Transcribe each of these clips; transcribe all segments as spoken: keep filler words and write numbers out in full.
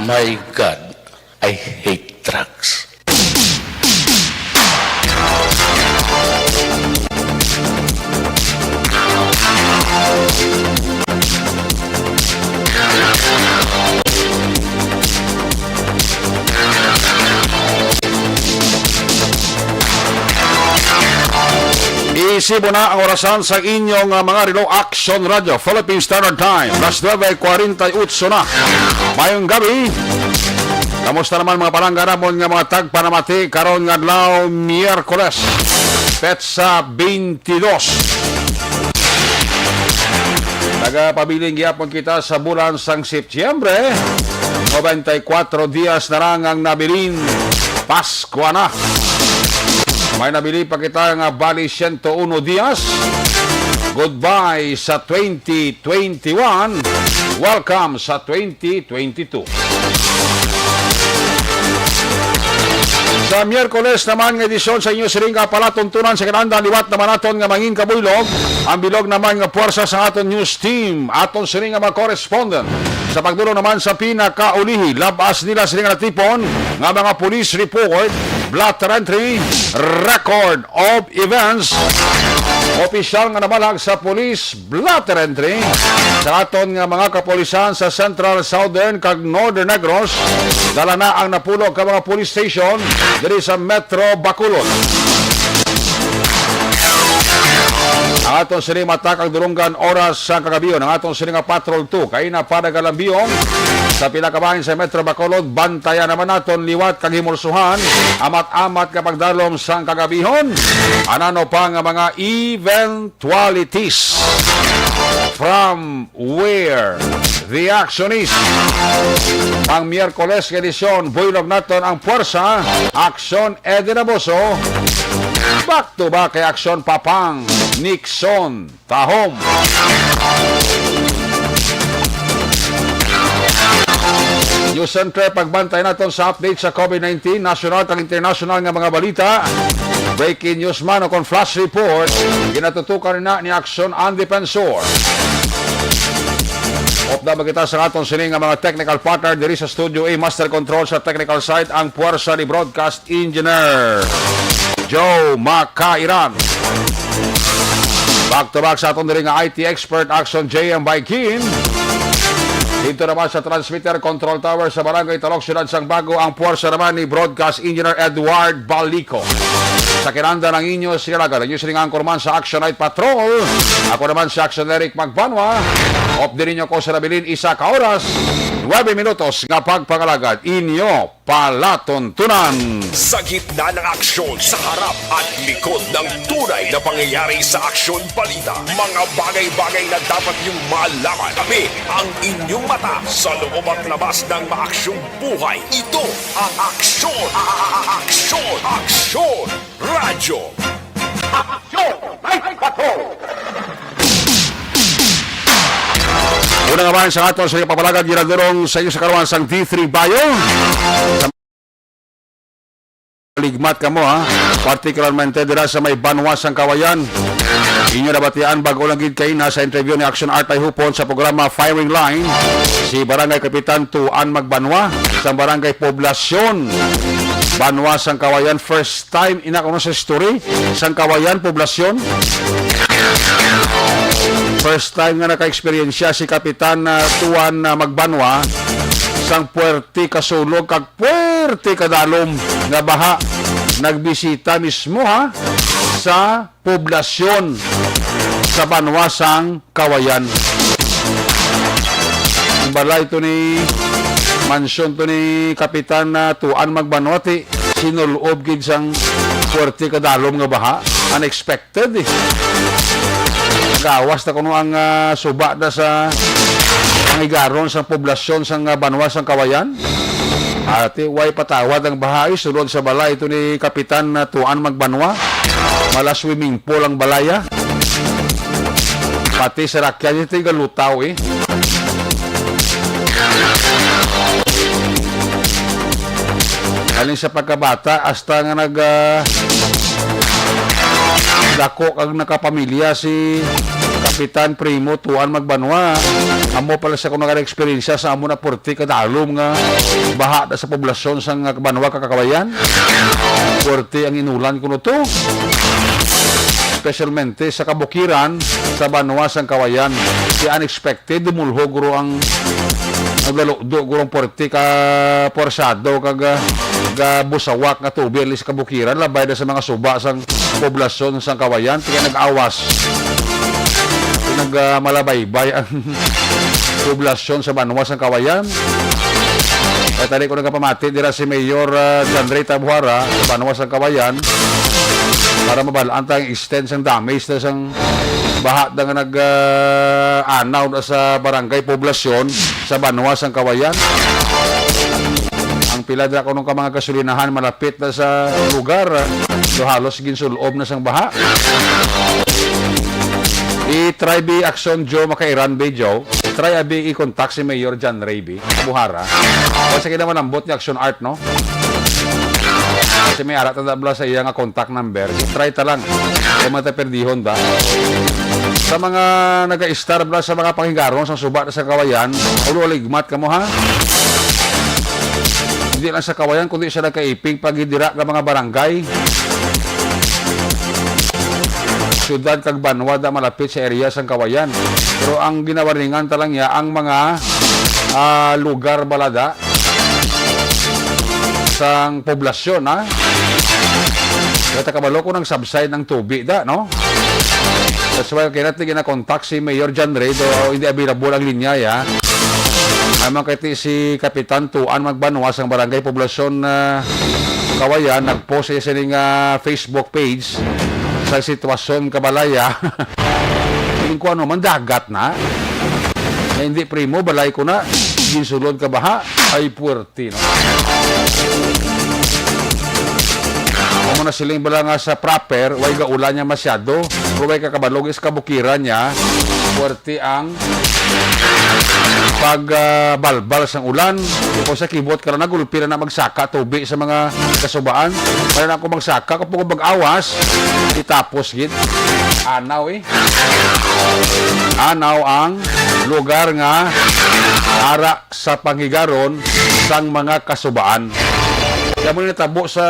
My God, I hate drugs. Isibo na ang orasan sa inyong, ah, mga relo, Action Radio, Philippine Standard Time, las nuebe cuarenta y ocho na. Mayong gabi. Kamusta naman, mga palangga namon nga mga tagpanamati, karon nga adlaw, Miyerkules, petsa twenty-dos. Nagapabilin gyapon kita sa bulan sang Setyembre. Noventa y cuatro dias na lang ang nabilin. Pasko na. May nabilin pa kita nga bali siyento uno dias. Goodbye sa twenty twenty-one. Welcome sa twenty twenty-two. Sa Miyerkules naman nga edisyon sa inyo siring nga palatuntunan sa kinahanglan, liwat naman naton nga mangin kabuylog ang bilog naman nga puwersa sa aton news team, aton siring nga mga correspondent. Sa pagdulong naman sa pinakaulihi, labas nila siring nga natipon nga mga police report, blotter entry, record of events, opisyal nga nabalag sa police blotter entry sa aton nga mga kapulisan sa Central, Southern, kag Northern Negros. Dala na ang napulo ka mga police station diri sa Metro Bacolod. Ang aton sini matakang dulunggan oras sa kagabihon. Ang aton sini nga Patrol two kay napadagalambiyong sa pila ka bahin sa Metro Bacolod. Bantayan naman naton liwat kag himulsuhan, amat-amat nga pagdalom sang kagabihon. Anano pa nga mga event qualities from where the action is. Ang Miyerkules nga edisyon, buylog naton ang puwersa, Aksyon Eddie Raboso, back to back kay Aksyon Papang Nixon Tahom. News Center, pagbantay naton sa update sa COVID nineteen, national kag international nga mga balita. Breaking news man o kon flash report, ginatutukan na ni Aksyon ang Defensor. Upda ba kita sa aton sini nga mga technical partner diri sa studio A, master control sa technical side, ang puwersa ni broadcast engineer Joe Makairan. Back to back sa aton diri nga I T expert, Action J M Baikin. Dito naman sa transmitter control tower sa Barangay Talok, Siyudad sang Bago, ang puwersa naman ni broadcast engineer Edward Balico. Sa kinanda ng inyo, sila ang inyo sining anchorman sa Action Night Patrol. Ako naman si Action Eric Magbanwa. Update ninyo ko sa nabilin isa ka oras, nuebe minutos nga pagpangalagad. Inyo palatuntunan. Sa gitna ng aksyon, sa harap at likod ng tunay na pangyayari sa aksyon balita, mga bagay-bagay na dapat niyong malaman. Kami ang inyong mata sa loob at labas ng maaksyong buhay. Ito ang aksyon, a-, a-, a-, aksyon, aksyon, radyo. Aksyon, may bato. Una nga bahin sa aton sa ipapalagad, ginadurong sa inyo sa karuan sang D three Bio. Ligmat kamo, ha, particularmente dira sa may Banwa sang Kawayan. Inyo nabatian bag-o lang gid kay na sa interview ni Action Art Hupon sa programa Firing Line, si Barangay Kapitan Tuan Magbanwa sa Barangay Poblasyon, Banwa sang Kawayan. First time ina ko sa story sang Kawayan Poblasyon. First time nga naka-eksperyensya si Kapitan, ah, Tuan, ah, Magbanwa sang puwerte ka sulog kag puwerte ka dalom nga baha. Nagbisita mismo, ha, sa poblasyon sa Banwa sang Kawayan. Ang balay to ni, mansyon to ni Kapitan, ah, Tuan Magbanwa, ti sinulob gid sang puwerte ka dalom nga baha. Unexpected, eh. Gawas na kuno ang, ah, suba na sa ang igaron sang poblasyon sang, ah, Banwa sang Kawayan. Ati, way patawad ang baha, eh, sulod sa balay to ni Kapitan, ah, Tuan Magbanwa. Mala swimming pool ang balaya. Pati sa rakyan, ito yung galutaw, eh. Galing sa pagkabata, hasta nga nag, ah, dako kag nakapamilya si Kapitan Primo Tuan Magbanwa, amo pala sa kuno nga eksperyensya sa amo na puwerte kadalom nga baha da sa poblasyon sang Banwa kag Kawayan. Puwerte ang inulan kuno to. Espesyalmente sa kabukiran sa Banwa sang Kawayan. Di unexpected, dumulhog guro ang naglaludo guro ang puwerte ka porsado kag, ah, gabusawak nga tubig ali sa kabukiran, labay na sa mga suba sang poblasyon sang Kawayan, kaya nag-awas. Nag, ah, malabaybay ang poblasyon sa Banwa sang Kawayan. Kaya tani ko nagapamati dira si Mayor, ah, John Ray Tabuhara sa Banwa sang Kawayan para mabalaan ta ang extent sang damage na sang baha da nga nag, ah, anaw na sa barangay poblasyon sa Banwa sang Kawayan. Ang pila dira kuno ka mga gasolinahan malapit na sa lugar, so halos ginsul-ob na sang baha. I-try bi Action Joe Makairan bi, Joe. I-try abi i-contact si Mayor John Ray bi Buhara. O sa kinamalambot ni Action Art, no? Kasi may ara ta bla sa iya nga contact number. I-try ta lang. Kaya man ta perdihon da. Sa mga nag-a-istar bla sa mga panghigaron sa suba sa Kawayan, ulo ligmat kamo, ha? Hindi lang sa Kawayan, kundi sa nagkaipig pagidira nga mga barangay, syudad kag banwa da malapit sa area sang Kawayan. Pero ang ginawarningan ta lang niya ang mga, ah, lugar balada sang poblasyon, ha? Kaya ta kabalo kung nag-subside ang tubig da, no? That's why kaya natin ginakontak si Mayor John Ray, do hindi available ang linya, ya. Naman kay ti si Kapitan Tuan Magbanwa sang Barangay Poblasyon, ah, Kawayan, nag-post siya sining, ah, Facebook page sa sitwasyon kabalaya. Tingin ko ano man, dagat na. Na hindi, primo, balay ko na. Ginsulod ka baha? Ay, puwerte, no? Amo na siling bala nga sa proper, way gaulan niya masyado, pero way kakabalog is kabukiran niya, puwerte ang pag, ah, balbal sang ulan. Kung sa kibot ka lang, nagulpi na na magsaka tubi sa mga kasubaan. Wala na ako magsaka, kapag mag-awas, itapos gid. Anaw eh. Anaw ang lugar nga ara sa panghigaron sang mga kasubaan. Kaya mo natabo sa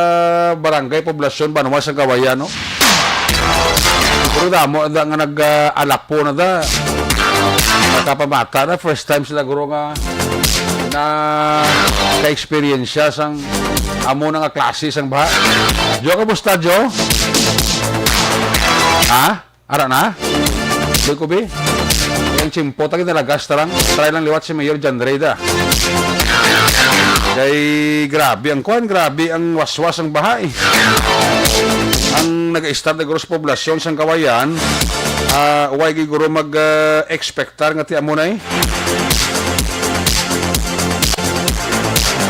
barangay, poblasyon, banwa sang Kawayan, no? Pero damo na nga nag-alapo na da. Nakapamata na, first time sila guro nga na ka-eksperyensya sang amo na nga klase sang baha. Jo, kamusta, Jo? Ha? Ara na? Di ko bi? Ang tiyempo, tagi nalagas ta lang. Try lang liwat si Mayor John Reda. Kay grabe ang kuan, grabe ang waswas ang baha eh. Ang nag-start na guro sa poblasyon sang Kawayan, ah, way gid guro mag, ah, expectar nga ti amo na eh.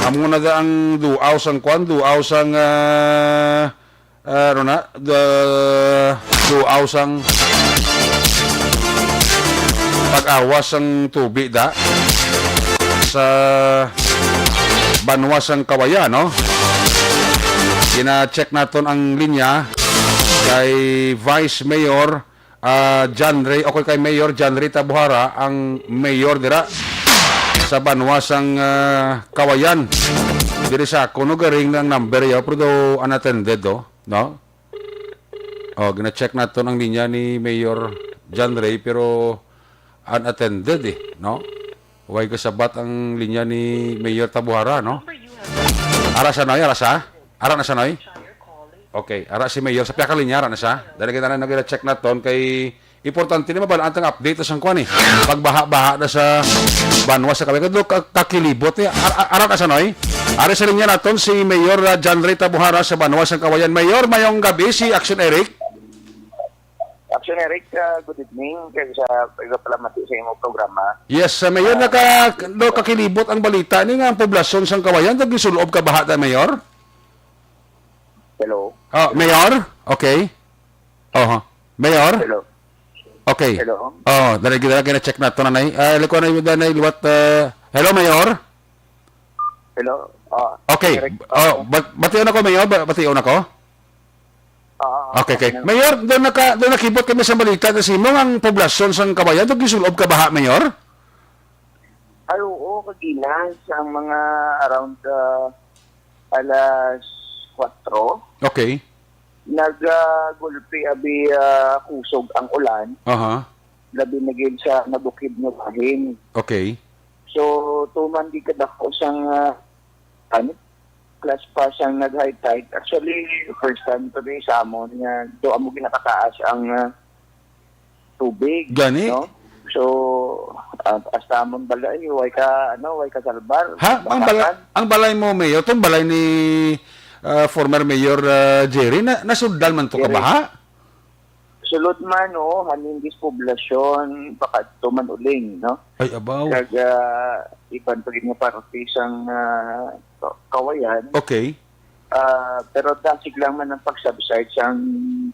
Amo na da ang duaw sang kuan, duaw sang, ah, ah, ano na, the duaw sang pag-awas sang tubi da sa banwa sang Kawayan, no? Gina-check naton ang linya kay Vice Mayor, ah, John Ray, o kay Mayor John Ray Tabuhara, ang mayor dira sa banwa sang, ah, Kawayan. Diri sa ako, no, garing ang number yaw, pero daw unattended, do, no? Oh, gina-check naton ang linya ni Mayor John Ray, pero unattended eh, no? Way kasabat ang linya ni Mayor Tabuhara, no? Ara sa noy, ara sa? Ara na sa noy? Okay, ara si Mayor sa pihak linya, ara na sa. Dali kita na nag-check naton kay importante ni mabalaan tang update sa kuan eh. Pagbaha-baha na sa banwa sa Kawayan. Kadto ka-, kakilibot eh. Ara, ara na sa noy? Ari sa linya naton si Mayor, ah, John Ray Tabuhara sa banwa sa Kawayan. Mayor, mayong gabi si Action Eric. Action Eric, ah, good evening. Kag sa pagpalamati sa imong programa. Yes, uh, Mayor, ah, naka-, no, kakilibot ang balita ni nga ang poblasyon sang Kawayan, nagisulob ka baha ta, Mayor? Hello? Oh, Mayor? Okay. Oho. Mayor? Hello? Okay. Hello? Oh, dali, dali, na-check naton, nanay. Ah, liko na yun, nanay, liwat, ah, hello, Mayor? Hello? Ah, Okay. Eric, Oh, ah, bat-, bation ako, Mayor? Ba-, bation ako? Oo, Okay, okay. okay na. Mayor, doon naka, doon nakibot kami sa balita na simo ang poblasyon sang Kawayan, doon gisulob ka baha, Mayor? Ay, oo, kagina, sa mga around, ah, alas kwatro, Okay. nag, ah, gulpi abi, ah, kusog ang ulan, Aha. labi na gid sa nabukid nga bahin. Okay. So, tuman di kadako sang, ah, ano, plus pa sang nag-high tide. Actually, first time to di sa amon nga do amo ginakataas ang, ah, tubig, Gani? no? So, ah, hasta amon balay, way ka, ano, way ka salbar, Ha? Ang balay, basakan. Ang balay mo, Mayor, itong balay ni, ah, former Mayor, ah, Jerry, na, nasudlan man to ka Jerry. baha? Sulod man, oo, halin gid sa poblasyon, pakadto man uling, no? Ay, abaw. Kag, ah, iban pa gid nga parte sang, ah, Kawayan. Okay. Ah, pero dasig lang man ang pag-subside sang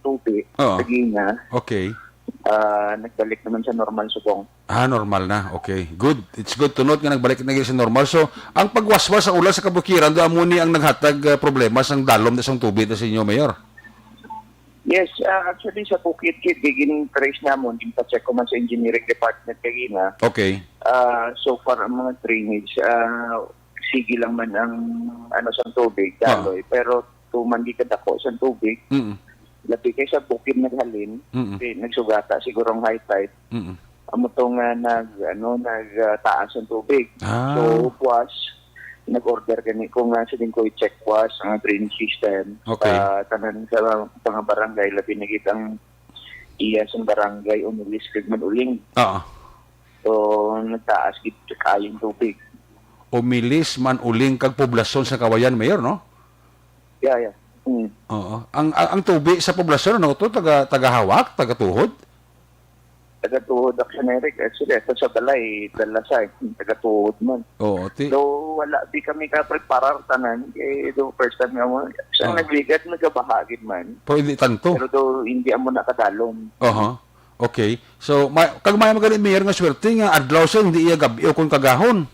tubig Oo. sa Gina. Okay. Ah, nagbalik naman sa normal subong. Ah, normal na. Okay. Good. It's good to note nga nagbalik na gid sa normal. So, ang pagwaswas sa ulan sa kabukiran, do amo ni ang naghatag, ah, problema sang dalom na sang tubig na sa inyo, Mayor? Yes, ah, actually, sa bukid gid, gin-trace namon, ginpa-check ko man sa engineering department kagina. Okay. Ah, so far, ang mga drainage, ah, sige lang man ang, ano, sa tubig, Ah. daloy. Pero tuman di kadako sa tubig, Mm. labi kay sa bukid naghalin, Mm. di, nagsugata siguro ang high tide. Mm. Amo to nga nag, ano, nag, ah, taas ang tubig. Ah. So, buwas, nag-order gani ko nga siling ko i-check buwas ang drainage system Okay. sa tanan sa mga barangay, labi na gid ang iya sang barangay Umilis kag Manuling. Oo. So, nagtaas gid kaayo ang tubig. Umilis, Manuling kag poblasyon sa Kawayan, Mayor, no? Yeah, yeah. Mm. Oo. Ang, ang, ang tubig sa poblasyon, ano to? Taga, taga hawak? Taga tuhod? Taga tuhod, Action Eric. Actually, ito sa balay, dala sa, eh, taga tuhod man. Oo, ti- Though, wala di kami ka-preparar tanan. Eh, do first time nga mo, sa Ah. nagligat, nagabaha gid man. Pero hindi tanto. Pero do, hindi amo nakadalom. Aha. Okay. So, ma-, kag may magaling, Mayor, nga swerte nga adlaw siya, hindi iya gabi o kung kagahon.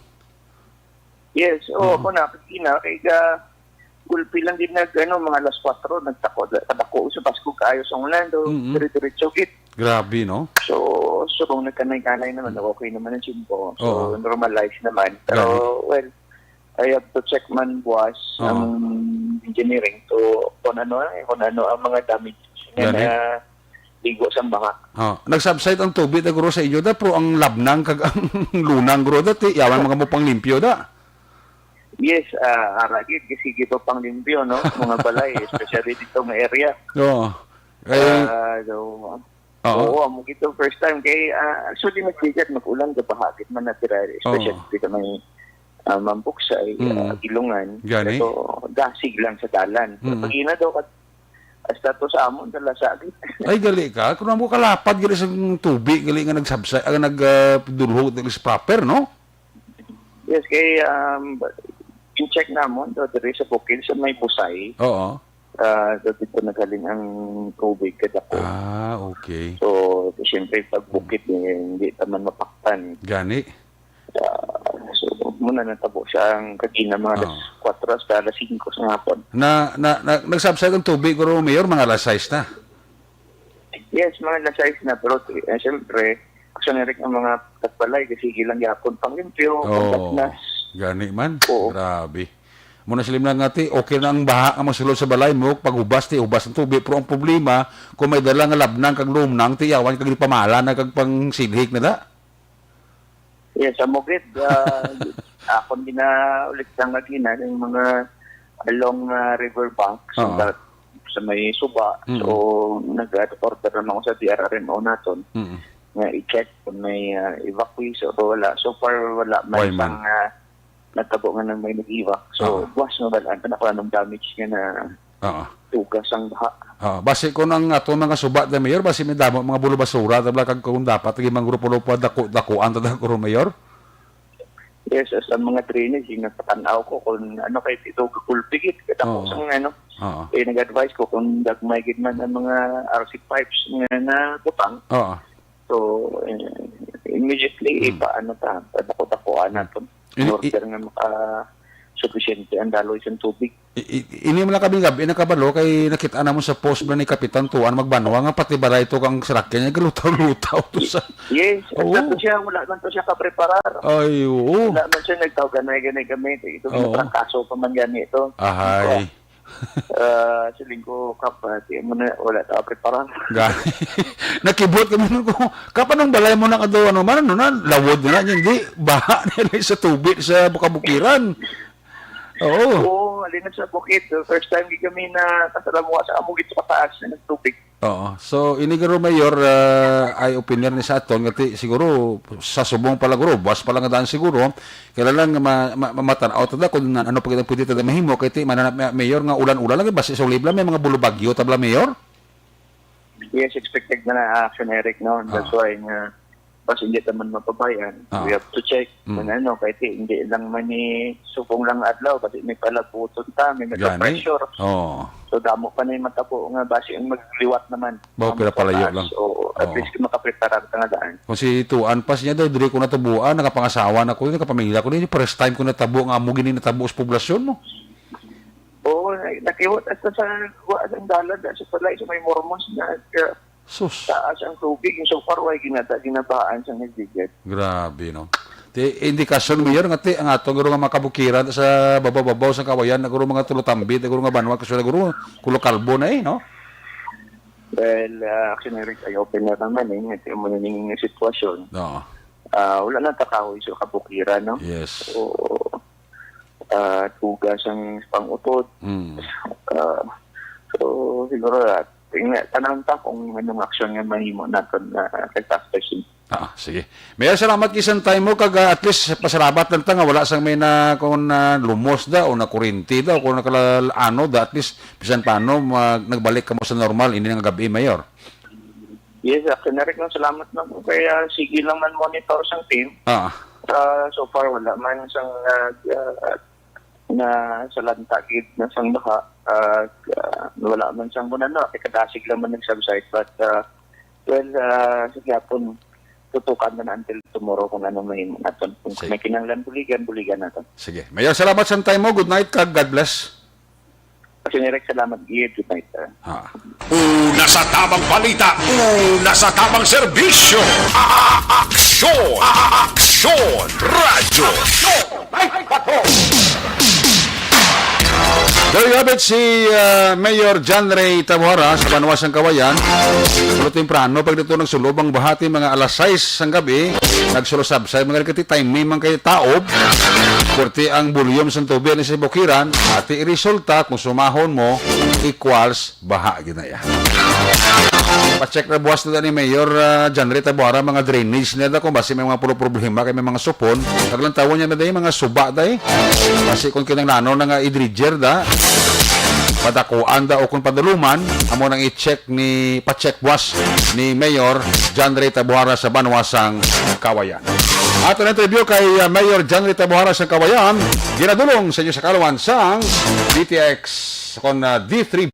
Yes, oo, Mm. ako na, kagina, kay ga-, gulpi lang din nag, ano, mga alas kwatro, nagtako, kadako sa Pasko, kaayo sa ulan, do, Mm. dire-diretso gid. Grabe, no? So, subong nagkanay-kanay naman, Mm. okay naman ang tiyempo. So, Oo. normalize naman. Pero, Gani. well, I have to check man buwas Oo. ang engineering to kung ano, eh, kung ano ang mga damage nga Gani. na ligo sa baha. Oh, nagsubside ang tubig na guro sa inyo da, pero ang labnang kag ang lunang guro da, ti, yaman mga mo panglimpyo da. Yes, ah, ara gid, kasi gid pa panglimpyo, no? Mga balay, especially dito nga area. Oo. Eh, Ah, so, Oo. oo, amo gid to first time. Kay, ah, actually, nagbigat, mag-ulan, gabaha gid man natira, especially Oo. dito may, ah, Mambuksay, Mm. ah, Gilungan. Gani. Pero dasig lang sa dalan. Pero Mm. pag ina daw, kat-, hasta to sa amon, dala sa akin. Ay, gali ka. Kung amo kalapad, gali sa tubig, gali nga nagsabsay, ah, nag, ah, dulhog, dali sa proper, no? Yes, kay, um, in-check namon, do, diri sa bukid, sa may Busay. Oo. Ah, do, dito naghalin ang tubig kadako. Ah, okay. So, siyempre, pag bukid, eh, hindi naman mapaktan. Gani. Ah, so, muna natabo siya ang kagina, mga alas Oo. kwatro hasta alas singko sa hapon. Na, na, na, nagsabsay ang tubig, guro, Mayor, mga alas sais na. Yes, mga alas sais na, pero, eh, siyempre, gusto na rin ang mga tagbalay, kasi ilang yapon pang limpyo, pang Oo. gatnas. Gani man. Oo. Grabe. Muna sila nga ti, okay na ang baha nga masulod sa balay mo, pag hubas ti, hubas ang tubig. Pero ang problema, kung may dala nga labnang kag lumnang, ti yawan kag pamala na kag pang silhig na da. Yes, amo gid, ah, akon ginaulit lang nga gina, yung mga along, ah, river banks, Oo. sa, sa may suba. Mm. So, nag-order naman ako sa D R R M O naton Mm. nga i-check kung may, ah, evacuees o wala. So far, wala man Why man? pang, ah, nagtabo nga nang may nag-evac. So, Oo. buwas nga wala. Ano ko, anong damage nga na Oo. tugas ang baha? Oo. Basi kung ang ato mga suba, da, Mayor, basi may damo mga bulo basura, tabla, kag kung dapat, lagi mang grupo-grupo, dako-dakuan, tada, Guro Mayor? Yes, as ang mga drainage, yung nagpatanaw ko kung ano kay dito, kakulpigit, kadako Oo. sa mga ano. Oo. Eh, nag-advise ko kung dagmay gid man ang mga R C pipes nga nabutang. Oo. So, eh, immediately, Hmm. ipaano ta, padako-dakuan Hmm. naton. In In, order nga maka-, supisyente ang daloy sang tubig. I-, i-, ini man lang kami gabi nakabalo kay nakita namon sa post ba ni Kapitan Tuan Magbanwa nga pati balay to kang sarakyan niya galutaw-lutaw to sa Yes, Oo. Hasta to siya, wala man to siya kapreparar. Ay, oo. Wala man siya nagtawag ganay, ganay kami. Ito, Oo. Trangkaso pa man gani ito. Ahay. Ah, siling ko, Kap, ah, di mo na, wala ta preparar. Ga-, nakibot kami nun ko, "Kap, anong balay mo na kadto, ano man, ano na, lawod na na, hindi, baha na lang sa tubig sa kabukiran." Oo. Oo, halin na sa bukid. So, first time gid kami na kasalamuha sa amo gid sa pataas na ng tubig. Oo. So, ini garo, Mayor, ah, ay opener ni sa aton, nga ti, siguro, sa subong pala, guro, buwas pala nga daan siguro, kailangan nga ma-, ma-, mamatan-aw ta da kung na-, ano pa gid ang pwede ta da mahimo, kay ti, manana-, ma-, Mayor, nga ulan-ulan lagi, basi sa ulib lang, may mga bulubagyo, tabla, Mayor? Yes, expected na na action, Eric, no? That's Ah. why nga, basi hindi naman mapabayan. Ah. We have to check Mm. kung ano, kay ti, hindi lang man ni subong lang adlaw, kasi may palabuton ta, may Gani? Pressure. Oo. So, damo pa na yung matabo nga, basi ang magliwat naman. Bawo, Damo pila palayo pataas. lang. Oo, at Oo. least makapreparar ka nga daan. Kung si Tuan Pas niya daw, diri ko natubuan, nakapangasawa na ko, nakapamilya ko, ni first time ko natabo nga amo gini natabo sa poblasyon, no? Oo, na-, nakiwat hasta sa kuha sang dalan, sa balay, sa may Mormons na, uh, Sus. taas ang tubig, yung so far, way ginata-, ginabaan sa nagdigit. Grabe, no? Ti, indikasyon, Mayor, nga ti, ang aton guro nga mga kabukiran sa babaw-babaw sa Kawayan, na guro mga Tulutambit, na guro nga banwa, kasi na guro, Kulo Kalbo na eh, no? Well, ah, actually, Rick, ay open na naman eh. Ito yung mga nanging sitwasyon. Oo. Ah, wala na takahoy sa kabukiran, no? Yes. So, ah, tugas ang pang-utod. Mm. Ah, so, siguro, ah, tingnan, tanawon ta kung anong aksyon nga mahimo naton na kay Pastor Sim. Ah, sige. Mayor, salamat kay sang time mo, kag, ah, at least pasalamat lang ta nga wala sang may na, kung na lumos da o na kurinti da o kung nakala-, ano da, at least bisan paano mag-, nagbalik kamo sa normal ini nga gabi, Mayor. Yes, Captain Eric, no, salamat na po. Kaya sige lang man monitor sang team. Ah. Ah, so far, wala man sang, ah, ah, na sa lantagid na sang baha. Ah, ah, wala man sang bunan, no? Kay kadasig lang man nag-subside. But, ah, well, ah, sa gihapon, tutukan na na until tomorrow kung ano mahimo naton. Kung Sige. may kinahanglan buligan, buligan naton. Sige. Mayor, salamat sa time mo. Good night, kag God bless. Captain Eric, salamat gid. Good night, sir. Ha. Una sa tamang balita, una sa tamang serbisyo. A-, aksyon, aksyon, radyo. There you have it, si, uh, Mayor John Ray Tabuhara sa Banwa sang Kawayan. Pero temprano, pag dito nagsulob ang bahati, mga alas sais sang gabi, nagsulo-subside, mga likati, timing man kay taob. Kurti ang volume sa tubig ni sa bukiran, ati iresulta kung sumahon mo, equals baha gid na iya. Pa-check na buwas na ni Mayor, ah, John Ray Tabuhara, mga drainage na da kung basi may mga pulo problema kay may mga supon. Naglantawon niya na day, mga suba day. Basi kung kinanglanon na nga i-dredger da, padakuan da o kung paduluman, amo nang i-check ni, pa-check buwas ni Mayor John Ray Tabuhara sa Banwa sang Kawayan. Ato na interview kay, ah, Mayor John Ray Tabuhara sa Kawayan, ginadulong sa inyo sa kaluan sang D T X kon, ah, D three.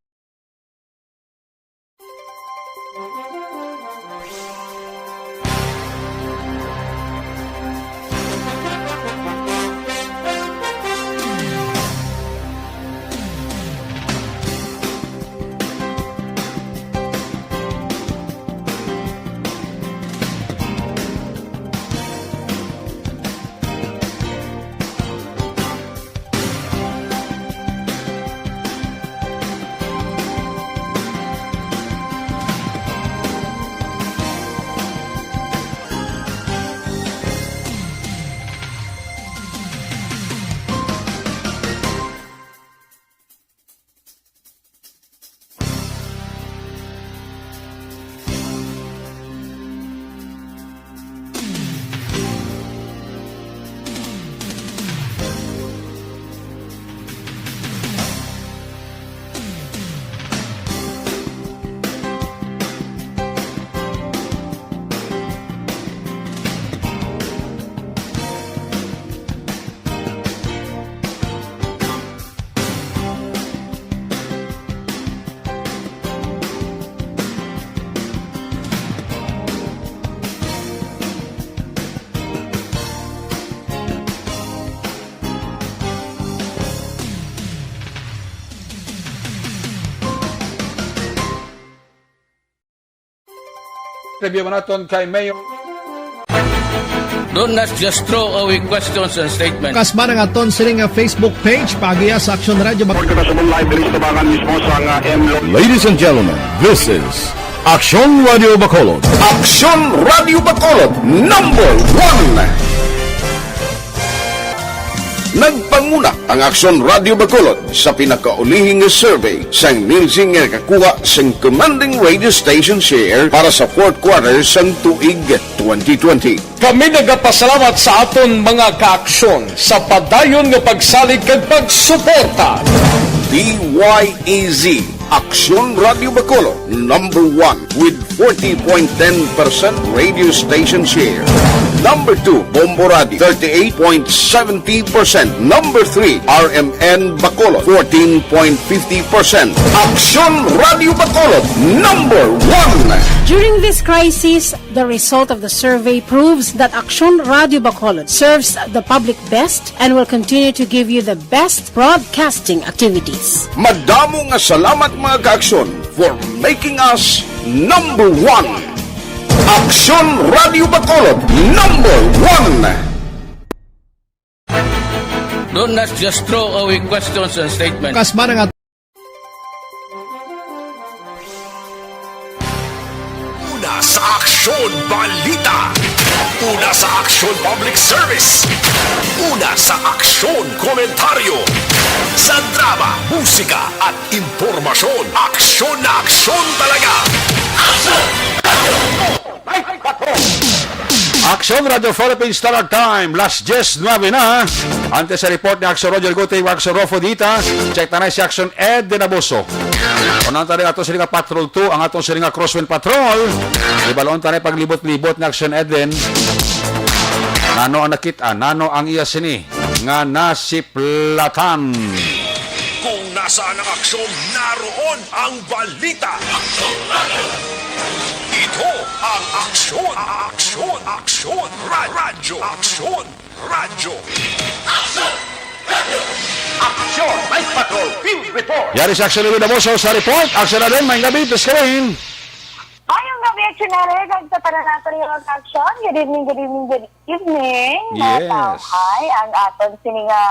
Interview man naton kay Mayor. Do not just throw away questions and statements. Kasma ang aton sini nga Facebook page, paagiha sa Aksyon Radio Bac- Report kita subong live diri sa tabangan mismo sa nga M Lo- Ladies and gentlemen, this is Aksyon Radio Bacolod. Aksyon Radio Bacolod, number one. Nagpanguna ang Aksyon Radio Bacolod sa pinakaulihing nga survey sang Nielsen nga nakakuha sang commanding radio station share para sa fourth quarter sang tuig twenty twenty. Kami nagapasalamat sa aton mga kaaksyon sa padayon nga pagsalig kag pagsuporta. D Y E Z, Aksyon Radio Bacolod, number one with forty point ten percent radio station share. Number two, Bombo Radio, thirty-eight point seventy percent. Number three, R M N Bacolod, fourteen point fifty percent. Aksyon Radio Bacolod, number one. During this crisis, the result of the survey proves that Aksyon Radio Bacolod serves the public best and will continue to give you the best broadcasting activities. Madamo nga salamat, mga kaaksyon, for making us number one. Aksyon Radio Bacolod, number one. Do not just throw away questions and statements. Kasma nga Una sa Aksyon Balita. Una sa Aksyon Public Service. Una sa Aksyon Komentaryo. Sa drama, musika, at impormasyon, aksyon na aksyon talaga. Aksyon Radio Philippines Standard Time, las diez nueve na. Antes sa report ni Aksyon Roger Gutiw, Aksyon Rofo Dita, check ta na si Aksyon Ed Dinabuso. Unang tani ato sini nga Patrol two, ang aton sini nga Crosswind Patrol. Ibalon ta na paglibot-libot ni Aksyon Eden. Nano ang nakita, nano ang iya sini nga nasiplatan. Kung nasaan ang aksyon, naroon ang balita. Ito ang aksyon, aksyon, aksyon, ra- radyo, aksyon, radyo. Aksyon, Night Patrol, Field Report. Yari si Aksyon Eden Dinabuso sa report. Aksyon Eden, may gabi, please come in. Mayong gabi, Aksyon Eden, kag sa tanan nato nga mga aksyon. Good evening, good evening, good evening. Yes. Natawhay ang aton sini nga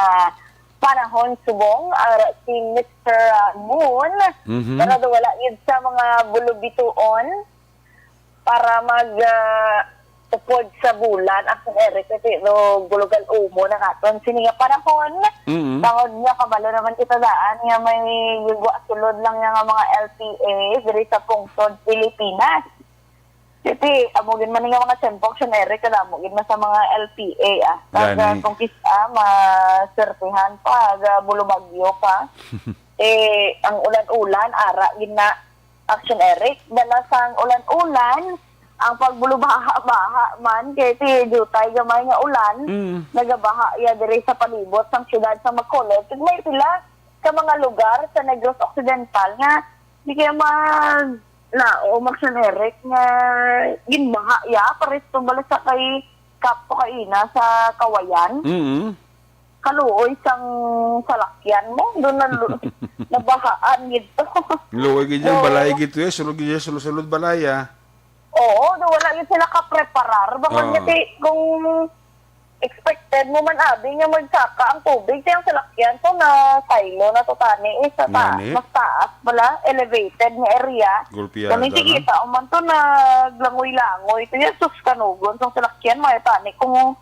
panahon subong, ah, si Mister, ah, Moon. Mhm. Pero daw wala gid sa mga bulubituon para mag, ah, upod sa bulan. Aksyon Eric, kasi no, gulugal umo na katon sini nga panahon. Mhm. Tungod nga kabalo naman kita daan nga may yugwa sulod lang nga mga L T A diri sa pungsod Pilipinas. Kasi amo gid man nga mga tiempo, Aksyon Eric, kadamo gid man sa mga L T A, ah. Kag, ah, gani, kung kis-, ah, maswertihan pa, ga bulubagyo pa. Eh, ang ulan-ulan, ara gid na, Aksyon Eric, dala sang ulan-ulan, ang pagbulubaha-baha man, kay ti jutay gamay nga ulan, mm, nagabaha iya diri sa palibot sang siyudad sa Bacolod. Kag may pila ka mga lugar sa Negros Occidental nga di kaya mag-, laom, Aksyon Eric, nga ginbaha ya, pares to bala sa kay Kap to kaina sa Kawayan. Mm. Kaluoy sang salakyan mo, doon na lu-, nabahaan gid to. Luoy gid yan, oo, balay gid to, eh. Sulod gid yan, sulod-sulod balay, ah. Oo, do wala gid sila kapreparar. Baka, oo, kasi kung expected mo man, abi, nga magsaka ang tubig, kaya ang salakyan to na silo na to tani, eh, sa ta-, gani, mas taas pala, elevated nga area. Gulpiada. Kani, na, sige, tao man to naglangoy-langoy. Ito yung sus kanugon, sa salakyan, may tani, kung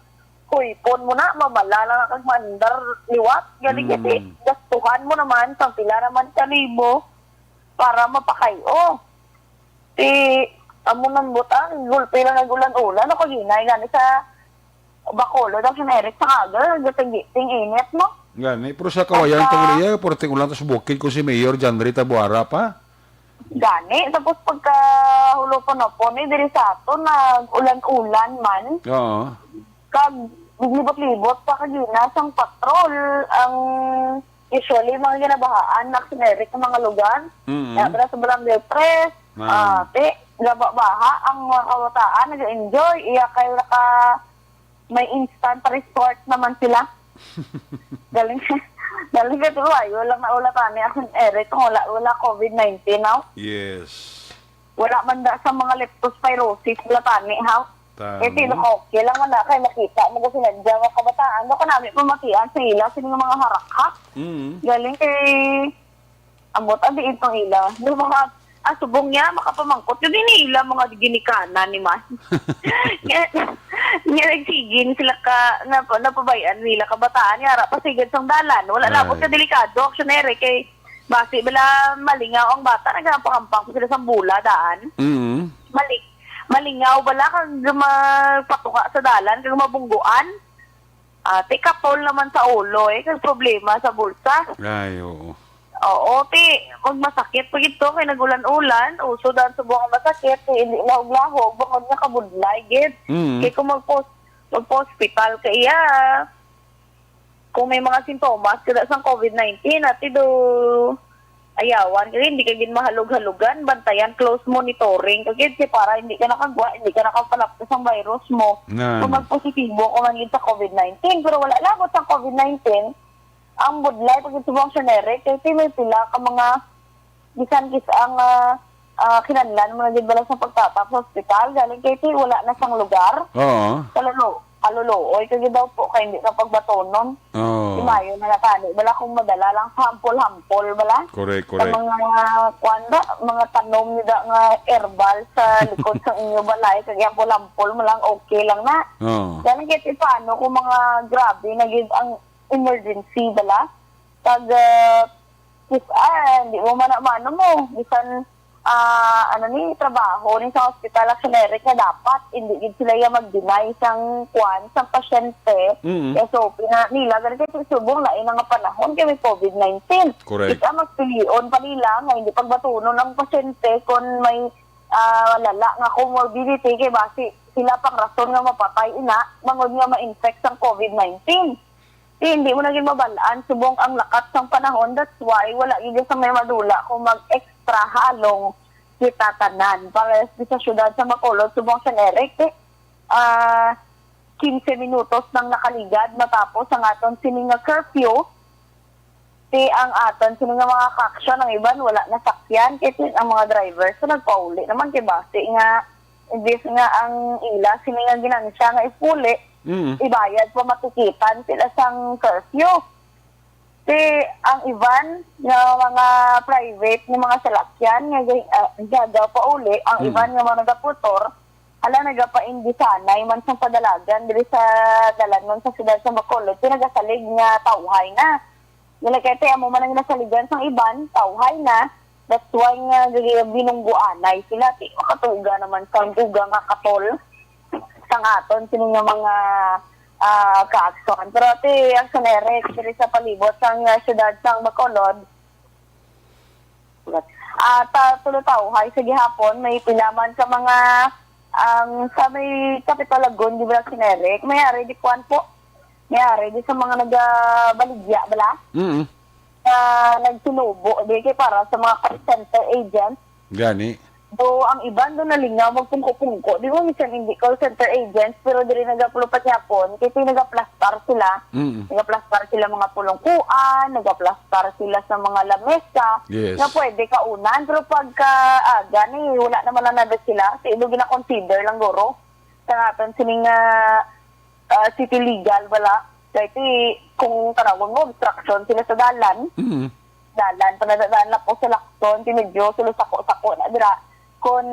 kuipon mo na, mamala lang ang maandar liwat. Gani, mm, kasi gastuhan mo naman, sang pila naman ka libo para mapakayo. Ti, amo nang butang, gulpi lang nag-ulan-ulan, ako ginay, gani sa Bacolod, Aksyon Eric, sa aga, gating-giting init, no? Gani, pero sa Kawayan, pagka tungod iya, perting ulan, tas bukid ko si Mayor John Ray Tabuara pa. Gani, tapos pagka hulupon-hupon, eh, diri sa aton, nag-ulan-ulan man. Oo. Kag, libot-libot pa kagina sang patrol, ang usually, mga ginabahaan, Aksyon Eric, sa mga lugar. Mm. Kaya pala sa Barangay Tres, ah, te, gababaha, ang mga kabataan, nag-enjoy, iya kayo naka, may instant resort naman sila. Galing, galing ka tuwa, wala na, wala pa ni Aksyon Eric, kung wala, wala covid nineteen, no? Yes. Wala man da sa mga leptospirosis, wala tani, ha? Tama. Eh, sino ka, okay lang man na kay nakita mo ko sinadya nga kabataan. Ano ka namin pamakian sa ila, sino nga mga harakhak? Mm. Galing kay, ambot, ang diin pang ila. Yung mga, ah, subong niya, makapamangkot. Yung ini ila, mga ginikanan ni man. Nga, nga nagsigin sila ka, nap-, napabayaan nila kabataan. Nga, ara, pasigad sang dalan. Wala labot Ay. ka delikado, aksyonere, kay basi bala malingaw ang bata, nagahampang-hampang pa sila sang bola daan. Mm. Mali-, malingaw bala kag magpatuka sa dalan kag mabungguan. Ate, katol naman sa ulo, eh, kag problema sa bulsa. Ay, oo. Oo, ti, kag masakit pa gid to, kay nag-ulan-ulan, uso daan subong ang masakit, ti, hindi lahog-lahog, bangod nga kabudlay gid. Mm. Kay kung magpos-, magpa-hospital ka iya, kung may mga sintomas ka da sang covid nineteen, ati do, ayawan ka, hindi ka gid mahalog-halugan, bantayan, close monitoring ka gid, kay para hindi ka nakagwa, hindi ka nakapalapos ang virus mo. Nga, Kung ano? magpositibo ka man gid sa covid nineteen, pero wala labot sa covid nineteen, ang budlay pag ito ang generic, kay may pila ka mga bisan kis ang, ah, ah, kinahanglan mo na gid bala sa pagtatap sa ospital, galing kay ti wala na sang lugar. Oo. Kalulu-, kaluluoy ka gid daw po kay hindi ka pagbatonon. Oo. Imayo na natani bala kung madala lang sa hampol-hampol bala. Correct, Sa correct. mga, kuwan ba, mga tanom nila nga herbal sa likod sa inyo balay, kag hampol-hampol mo lang, okay lang na. Oo. Galing kay ti paano kung mga grabe na gid ang emergency bala? Kag, ah, Sis, ah, hindi mo man, mano mo, bisan, ah, ano ni, trabaho ni sa hospital, ang generic nga dapat, hindi gid sila yung mag-deny sang kwan, sang pasyente. Mm. S O P na nila, ganun kasi subong lain nga panahon kay may covid nineteen. Correct. Ika magpilion pa nila nga hindi pagbatunon ang pasyente kung may, ah, lala nga comorbidity kay basi sila pang rason nga mapatay ina, bangod nga ma-infect sang covid nineteen. Di, hindi mo na gid mabalaan subong ang lakat sang panahon. That's why wala gid sa may madula kung mag-extra halong kita tanan. Para sa syudad sa Bacolod, subong sa Eric, eh, ah, quince minutos nang nakaligad matapos ang aton sini nga curfew. Ti ang aton sini nga mga kaaksyon, ang iban wala nasakyan, kay ti ang mga driver so nagpauli naman kay basi nga imbis nga ang ila sini nga ginansya nga ipuli, Mm. ibayad pa matikitan sila sang curfew. Ti ang iban nga mga private nga mga salakyan nga gi-, ah, gagaw pauli, ang Mm. iban nga mga nagaputor, ala nagapaindisanay man sang padalagan diri sa dalan man sa siyudad sa Bacolod, ti nagasalig nga tawhay na. Nila kay ti amo man ang nasaligan sang iban, tawhay na. That's why nga gagi-, binungguanay sila. Ti makatuga naman sang dugang nga katol sang aton sini nga mga, ah, kaaktuan. Pero ti ang sunere diri sa palibot sang, ah, siyudad sang Bacolod, ah, ta-, tulo tawhay sa gihapon, may pila man ka mga, ang sa may Capitol Lagoon, di ba, sinere? May ari di kwan po. May ari di sa mga nagabaligya, bala? Mm. Na nagsinubo, di kay para sa mga call center agents. Gani. Do, ang iban do nalingaw magpungko-pungko. Di mo, minsan hindi call center agents, pero diri nagapulupat yapon, kay ti nagaplastar sila. Mm. Nagaplastar sila mga pulungkuan, nagaplastar sila sa mga lamesa Yes. nga pwede kaunan. Pero pagka aga ni, wala naman na nada sila. Sa ilo gina-consider lang guro. Sa naton sining, ah, ah, city legal, wala. Kay ti, kung tanawon mo, obstruction sila sa dalan. Mm. Dalan, panadaan lang po sa Lacson, ti medyo sila sako-sako na dira. Kung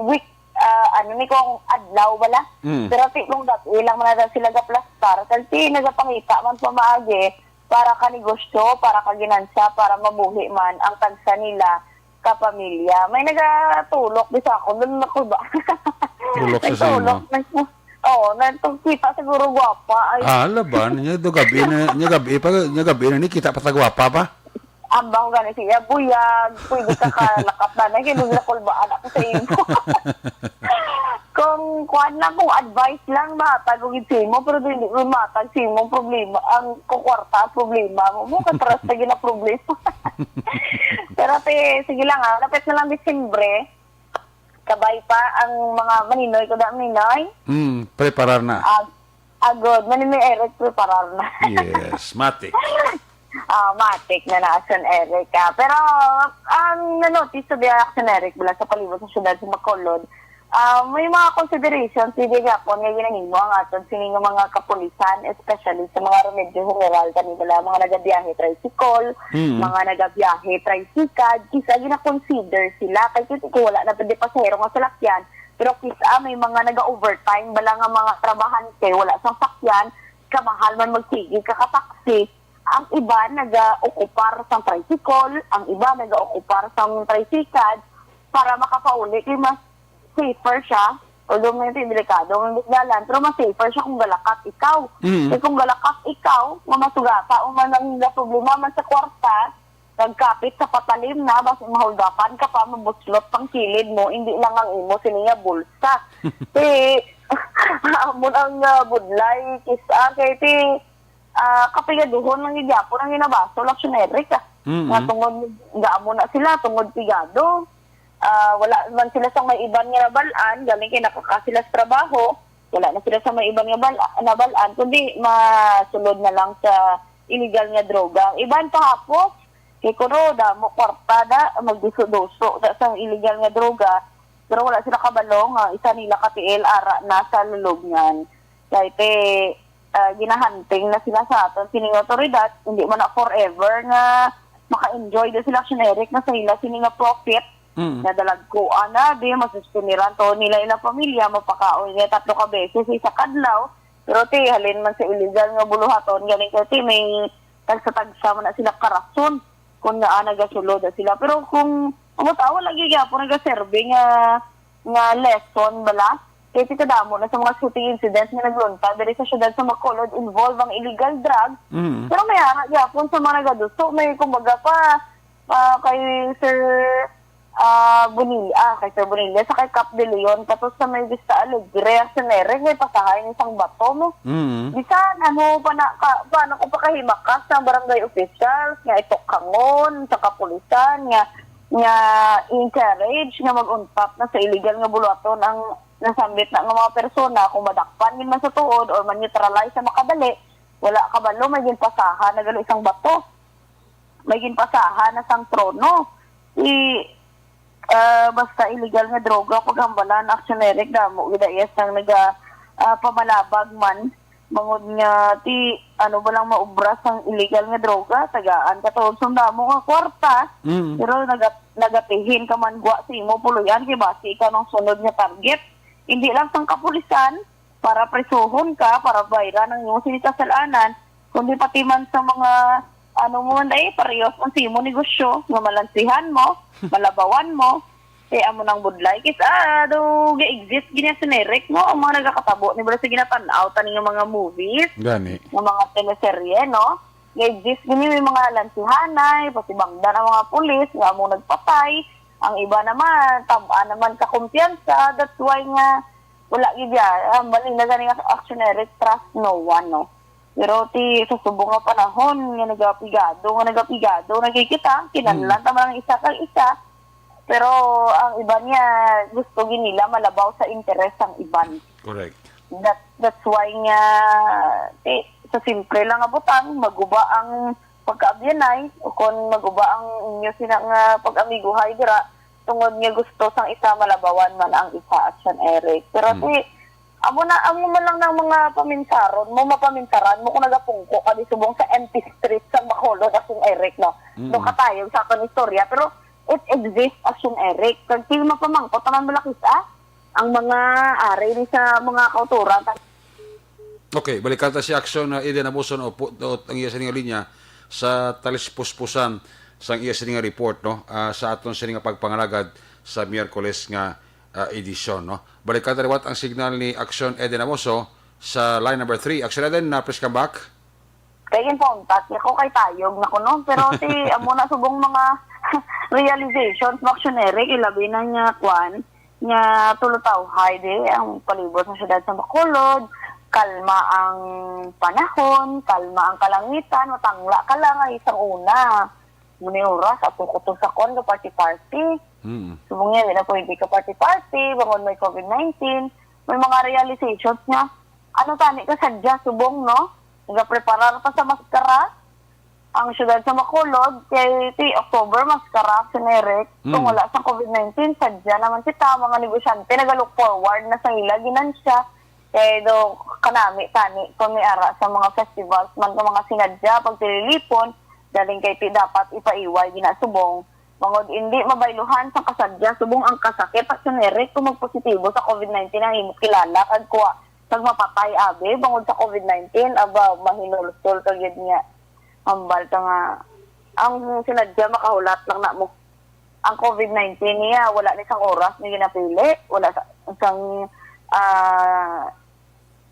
week, ah, ano ni, kung adlaw, wala. Mm. Pero ti, kung dati lang man na sila gaplastar, kag ti, nagapangita man pamaagi para ka negosyo, para ka ginansya, para mabuhi man ang tagsa nila ka pamilya. May nagatulok di sa akon, doon ako ba? Tulok sa May tulok, sino? nag-, oo, nagpagkita siguro gwapa. Ay, Ah, laban. Nya do gabi na, nya gabi pa, nya gabi na ni kita pa sa gwapa pa. Ambang gani siya, buyag, pwede ka kalakat na, na, kaya nung nakulbaan ako sa imo. Kung kuan lang, kung advice lang, matag ko gid sa imo, pero di, di ko matag sa imo, problema, ang kukwarta, ang problema mo, mo, katras na gina problema. Pero te, sige lang, ah, lapit na lang Disyembre, kabay pa ang mga maninoy ko da, maninoy. Hmm, preparar na. Ag-, agod, maninoy Eric, preparar na. Yes, mati. Ah, matik na na, Action Eric, ah. Pero, ang na-notice sa biya, Action Eric, bala sa palibot sa syudad sa Bacolod, ah, may mga considerations, hindi gyapon nga ginahimo ang aton sini nga mga kapulisan, especially sa mga remedyo general, kani bala mga nagabiyahe tricycle, Mm. mga nagabiyahe tricycad, kisa gina-consider sila. Kay kung wala na pwede pasahero nga salakyan, pero kisa may mga naga-overtime, bala nga mga trabahante, wala sang sakyan, kamahal man magsigi ka ka taxi, ang iba naga-okupar sang tricycle, ang iba naga-okupar sang tricycad para makapauli kay mas safer siya. Although may delikado ang dalan, pero mas safer siya kung galakat ikaw. Mm. Kay kung galakat ikaw, nga masugata o man ang problema man sa kwarta, nagkapit sa patalim na, basi mahulgapan ka pa, mabuslot pang kilid mo, hindi lang ang imo sini nga bulsa. Ti, amon ang, ah, budlay, kisa kay ti, ah, kapigaduhon lang gid gyapon ang ginabasol, Action Eric, ah. Mm-mm. Nga tungod nga amo na sila, tungod pigado. Ah, wala man sila sa may iban nga nabal-an, galing kay nakaka sila sa trabaho, wala na sila sa may iban nga bal-, nabal-an, kundi masulod na lang sa illegal nga droga. Ang iban pahapos, kay kuno, damo kwarta da, magduso-duso da sa illegal nga droga, pero wala sila kabalo nga isa nila ka tiil ara na sa lulubngan. Kay te, ah, ginahunting na sila sa aton sining awtoridad, hindi man na forever nga maka-enjoy din sila, Action Eric, na sa ila sini nga profit, Mm. nga dalagkuan na, di, masustiniran to nila ilang pamilya, mapakaon nila tatlo ka beses sa isa kadlaw. Pero ti, halin man sa illegal nga buluhaton, galing kay ti, may tagsa-tagsa man na sila karason kung naa nagasulod na sila. Pero kung ang tao lagi gyapon nagaserve nga, nga lesson bala, kay ti kadamo na sa mga shooting incident nga nagluntad diri sa syudad sa Bacolod involve ang illegal drug. Mm. Pero may ara gyapon sa mga nagaduso, may kumbaga pa, ah, kay Sir, ah, Bonilla, ah, kay Sir Bonilla, sa kay Cap de Leon, kato sa may Vista Alegre, Action Eric, may pasahay ni isang bato, no? Mm. Bisan, ano, pa na, ka, paano ko pakahimakas sa barangay officials, nga itukhangon, sa kapulisan, nga, nga encourage, nga mag-untat na sa illegal nga buluhaton ang nasambit na nga mga persona, kung madakpan gid man sa tuod or ma-neutralize sa makadali, wala kabalo, may ginpasahan na gali isang bato. May ginpasahan na sang trono. I, ah, basta illegal nga droga, paghambalan, Action Eric, damo gid iya sang naga, ah, pamalabag man. Bangod nga ti, ano ba lang maubra sang illegal nga droga, tagaan ka tuod sang damo nga kwarta, Mm. pero naga-, nagatihin ka man gwa sa imo puloy-an, kay basi ikaw ang sunod nga target. Hindi lang sang kapulisan, para prisuhon ka, para bayran ang imo sini kasalanan, kundi pati man sa mga, ano mo man, eh, parehas man sa imo negosyo, nga malansihan mo, malabawan mo, eh, amo nang budlay. Kis-, ah, do, ga-exist gini, Action Eric, no? Ang mga nagakatabo, ni bala sa ginatan-aw, tani nga mga movies, Gani. nga mga teleserye, no? Ga-exist gini, may mga lansihanay, pasibangdan ang mga pulis, nga amo nagpatay, ang iba naman, tab-an naman kakumpiyansa, that's why nga, wala gid ya, ah, bali na gani nga Action Eric, trust no one, no? Pero ti, sa subong nga panahon, nga nagapigado, nga nagapigado, nagkikita, kinahanglan Mm. ta man ang isa kag isa. Pero ang iban niya, gusto gid nila malabaw sa interes sang iban. Correct. That, that's why nga, ti, sa simple lang nga butang, maguba ang pagkaabyanay, o kon maguba ang inyo sina nga pag-amiguhay dira, tungod nga gusto sang isa malabawan man ang isa, Action Eric. Pero Mm. ti, amo na, amo man lang nang mga paminsaron mo, mapaminsaran mo kung nagapungko ka di subong sa empty street sa Bacolod, Action Eric, no? Mm. No katayog sa aton istorya, pero it exists, Action Eric. Kag ti mapamangkot naman mo lakis, ah, ang mga ari ni sa mga kauturan. Okay, balikan ta si Action, uh, Eden Abuson, o pu-, o ang iya sini nga linya sa talispuspusan sang iya sini nga report, no? Ah, sa aton sini nga pagpangalagad sa Miyerkules nga, ah, edisyon, no? Balikan ta liwat ang signal ni Action Eden Amoso sa line number three. Action Eden, na please come back. Kay ginpauntat niya ko kay tayog na kuno. Pero ti, amo na subong mga realizations mo, Action Eric, ilabi na nga kwan, nga tulutawhay di ang palibot sa syudad sa Bacolod, kalma ang panahon, kalma ang kalangitan, matangla ka lang ay isang una. Muna yung oras, ato ko to sa kwan, ka party-party. Mm. Subong niya, di na pwede ka party-party, bangod may covid nineteen. May mga realizations nga, ano tani ka sadya, subong, no? Nagapreparar pa sa maskara, Ang siyudad sa Bacolod, kay ti October, maskara, Sir Eric. Kung Mm. wala sa covid nineteen, sadya naman kita, mga negosyante, nag-look forward na sa ila ginansya. Kay do, kanami, tani, kung may ara sa mga festivals man, kung mga sinadya, pagtililipon, galing kay ti dapat ipaiway, ginasubong. Bangod indi mabayluhan sang kasadya, subong ang kasakit, Sir Eric, kung magpositibo sa covid nineteen ang imo kilala, kag kuha, kag mapatay, abi, bangod sa covid nineteen, aba, mahinulsol ka gyud nga. Hambal ka nga, ang sinadya makahulat lang na mo. Ang covid nineteen niya, wala ni sang oras nga ginapili, wala sa, sang, ah,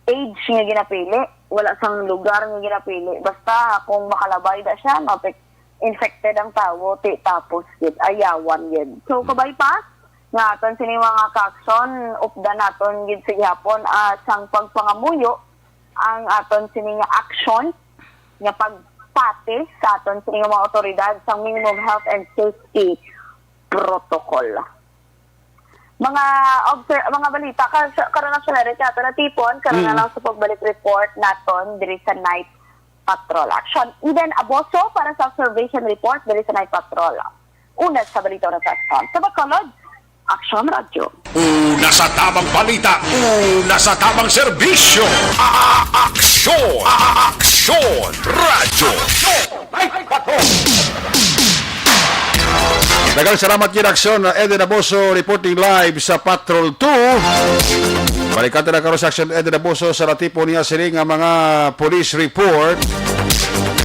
age nga ginapili, wala sang lugar nga ginapili. Basta kung makalabay da siya, mapik-, infected ang tawo, ti tapos gid, ayawan gid. So, kabay pa, nga aton sini mga kaaksyon, updan naton gid sa gihapon, ah, sang pagpangamuyo, ang aton sini nga aksyon, nga pagpati sa aton sini nga mga otoridad sang minimum health and safety protocol. Mga obser-, mga balita ka, sa, karon ang Sir Eric, ato natipon, karon na Mm. lang sa pagbalik report naton diri sa Night Patrol. Action, Eden Aboso para sa observation report diri sa Night Patrol. Una sa balita, oras sa Action. Sa Bacolod, Action Radyo. Una sa tamang balita, una sa tamang serbisyo. A-, Aksyon, A-, Aksyon Radyo. Aksyon! Live Patrol! Daghang salamat gid, Aksyon Eden Aboso, reporting live sa Patrol two. Balikan ta na karon sa Aksyon Eden Aboso sa natipon niya sini nga mga police report.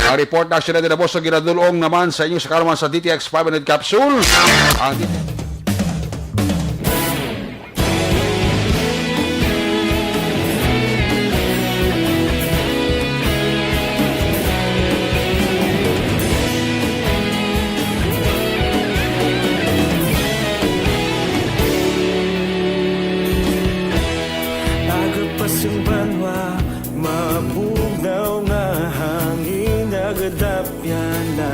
Ang report na Aksyon Eden Aboso ginadul-ong naman sa inyo sa karon sa D T X five minute capsule. Ang Aga pa sang banwa, mabugnaw nga hangin, nagadapyan na.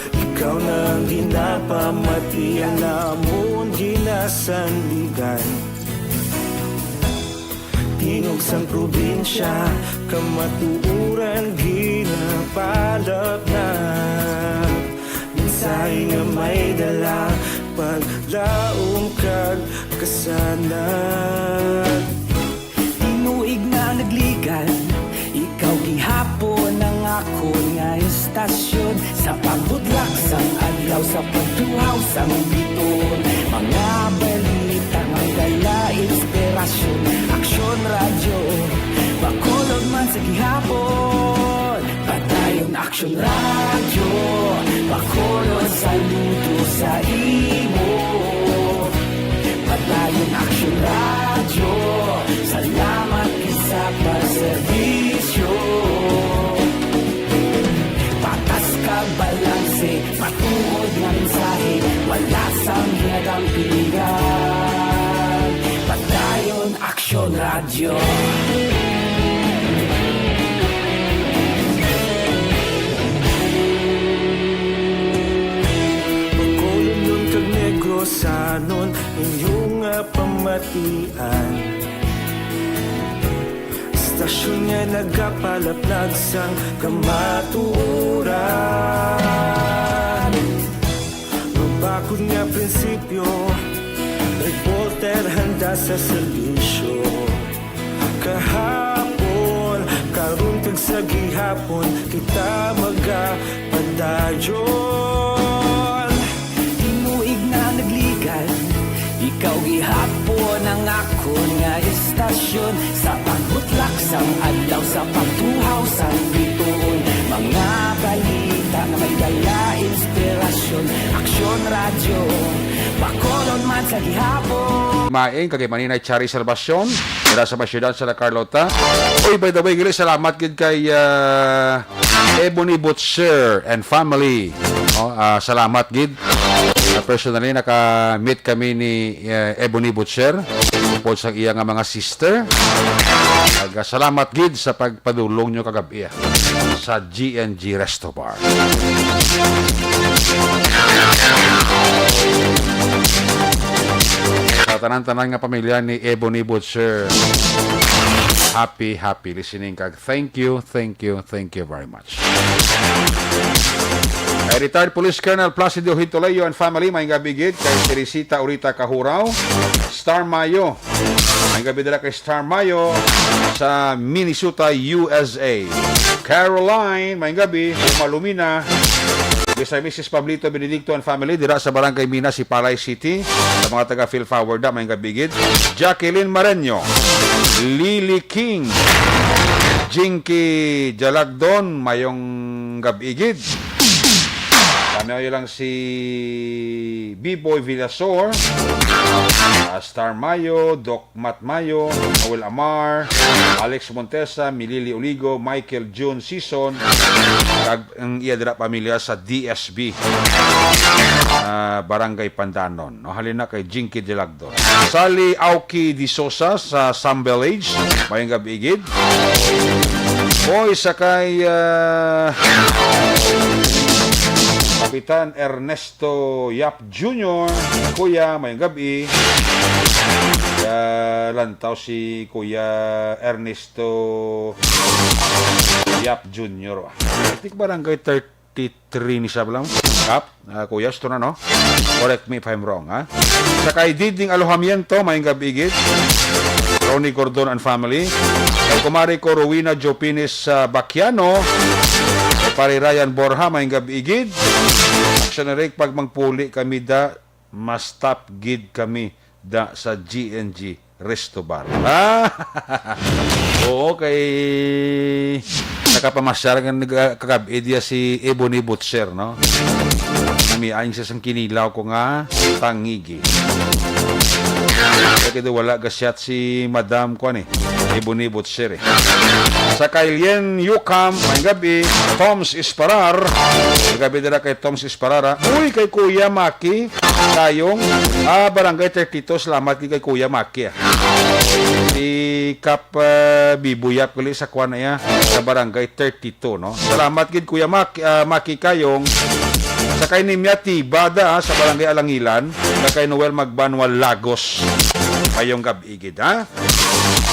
Ikaw na ang ginapamati, ang amon ginasandigan. Tingog sang probinsya, kamatuoran ginapalapnap. Mensahe nga may dala, paglaom kag kasanag. Tinuig na nagligan, ikaw gihapon ang akon nga estasyon. Sa pagbudlak sang adlaw, sa pagtuhaw sang bituon, mga balita nga dala inspirasyon. Aksyon Radyo, Bacolod man sa gihapon. Padayon Aksyon Radyo, Bacolod, saludo sa imo. Padayon Aksyon Radyo, salamat gid sa pagserbisyo. Patas kag balanse, matuod nga mensahe, wala sang ginadampigan. Padayon Aksyon Radyo. Bacolodnon kag Negrosanon, inyo nga pamatian. Estasyon nga nagapalaplag sang kamatuoran. Mabakod nga prinsipyo, reporter handa sa serbisyo. Kahapon, karon kag sa gihapon, kita magapadayon. Tinuig na nagligan, ikaw gihapon ang akon nga estasyon. Sa pagbutlak sang adlaw, sa pagtuhaw sang bituon, mga balita nga may dala inspirasyon. Aksyon Radyo, Bacolod man sa gihapon. Maing kag Maninay Chari Salvacion, dira sa may siyudad sa La Carlota. Uy, by the way, gali, salamat gid kay, ah, Ebony Butcher and family. Oh, ah, salamat gid. Ah, personally, naka-meet kami ni, eh, Ebony Butcher, upod sa iya nga mga sister. Kag, ah, salamat gid sa pagpadulong nyo kagab-i, ah, sa G and G Resto Bar. Sa tanan-tanan nga pamilya ni Ebony Butcher. Happy, happy listening kag thank you, thank you, thank you very much. Kay retired Police Colonel Placido Hintuleo and family, may gab-i gid. Kay Teresita Urita Kahuraw, Star Mayo. May gab-i dira kay Star Mayo sa Minnesota, U S A. Caroline, may gab-i. Uma Lumina, Mister and Missus Pablito Benedicto and family dira sa Barangay Mina, Sipalay City. Sa mga taga Phil Forward, may gab-i gid. Jacqueline Mareño, Lily King, Jinky Jalagdon, mayong gab-i gid. Kami lang si B-Boy Villasor, ah, Star Mayo, Doc Matt Mayo, Noel Amar, Alex Montesa, Milili Oligo, Michael June Sison, kag ang iya dira pamilya sa D S B, ah, Barangay Pandanon. No, halin na kay Jinky Dilagdon. Sally Auki Di Sosa sa Sambel Age, mayong gab-i gid. Boy, sa kay, ah, Kapitan Ernesto Yap Junior, Kuya, mayong gab-i. Kaya lantaw si Kuya Ernesto Yap Junior. I think barangay thirty-three ni siya lang. Kap, ah, Kuya, ito na, no? Correct me if I'm wrong, ha? Sa kay Diding Alojamiento, mayong gab-i gid. Ronnie Gordon and family. Kay kumari ko, Rowena Jopines, ah, Baquiano. Kay pare Ryan Borja, mayong gab-i gid. Action na rin, pag mangpuli kami da, mas top gid kami da sa G N G Resto Bar. Ah! Oo, kay nakapamasyar nga nag-, kagab-i diya si Ebony Butcher, no? Namiain siya sang kinilaw ko nga tangigi. Kaya wala gasyat si Madam, kuwan eh, Ebony Butcher eh. Sa kay Lien Yukam, may gab-i, Toms Isparar. May gab-i dira kay Toms Isparara. Uy, kay Kuya Maki, Kayong, ah, Barangay thirty-two, salamat gid kay Kuya Maki, ah. Si Kap, ah, Bibo Yap gali sa kuwan na iya, sa Barangay thirty-two, no? Salamat gid, Kuya Mak-, ah, Maki Kayong. Sa kay Nimia Tibada, ah, sa Barangay Alangilan, sa kay Noel Magbanwal Lagos. Mayong gab-i gid, ha?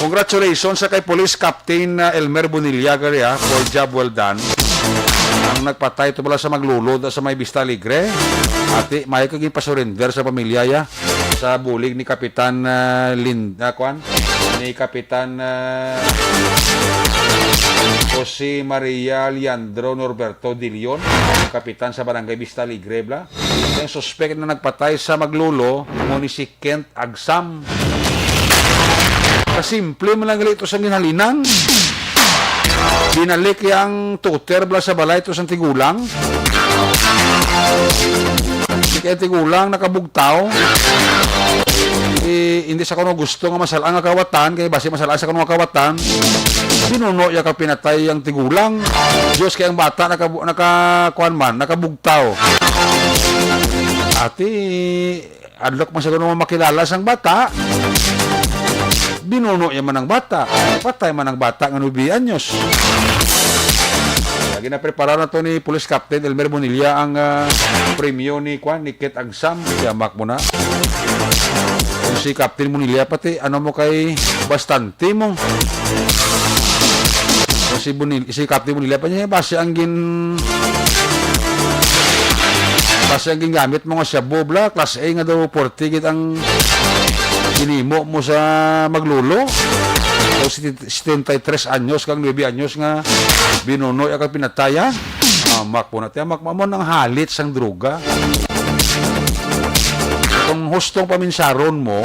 Congratulations sa kay Police Captain, uh, Elmer Bonilla, gari, ha, for job well done. Ang nagpatay to pala sa maglulod sa may Vista Alegre. Ati, may ka ginpasurrender sa pamilya, ya. Sa bulig ni Kapitan, uh, Lin-, uh, kwan? Ni Kapitan, uh, Jose Maria Leandro Norberto Dilion, Kapitan sa Barangay Vista Alegre, bla. Ang suspek na nagpatay sa maglolo, mo ni si Kent Agsam. Kasimple man lang gali ito sang ginhalinan. Binalik yang tuter bala sa balay ito sang tigulang. Si kay tigulang nakabugtaw. Eh, hindi sa kuno gusto nga masal-an nga kawatan, kay basi masal-an sa kuno nga kawatan. Binuno ya ka pinatay ang tigulang. Diyos, kay ang bata naka-, naka-, kuwan man, nakabugtaw. Ati, adlok man sa kuno makilala sang bata. Binuno ya man ang bata. Patay man ang bata nga nuebe anyos. Lagi na prepara na to ni Police Captain Elmer Bonilla ang, ah, premyo ni, kuwan, ni Kent Agsam. Yamak mo na. Kung si Captain Bonilla pati, ano mo kay bastante mo. Kung si Bonil-, si Captain Bonilla pa niya, base ang gin-, base ang gingamit mo nga shabu, bla, class A nga daw forty gid ang ginimo mo sa maglolo. O si setenta y tres anyos kang nuebe anyos nga binuno ya kag pinataya. Amak po na, ti amak mo ang halit sang droga. Kung hustong paminsaron mo,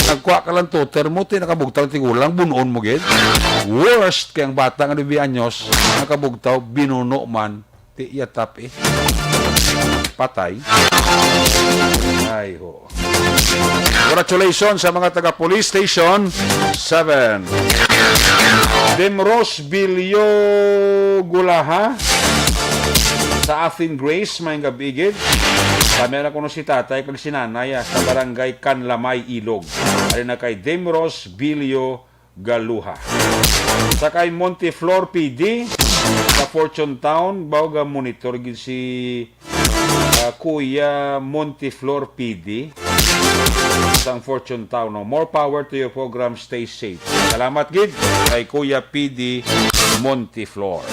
nagkuha ka lang tuter mo, ti nakabugtaw tigulang, bunuon mo gid. Worst kay ang bata nga nuebe anyos, nakabugtaw, binuno man, ti yatap eh. Patay. Ay, ho. Congratulations sa mga taga Police Station seven. Demros Bilyo Gulaha sa Athin Grace, may gab-i gid. Kami na kuno si tatay kag si nanay, ah, sa barangay Canlamay, Ilog. Ari na kay Demros Bilyo Galuha. Sa kay Monteflor P D, sa Fortune Town, baw ga monitor gid si, ah, Kuya Monteflor P D. sang Fortune Town, no? More power to your program. Stay safe. Salamat gid kay Kuya P D Montiflor.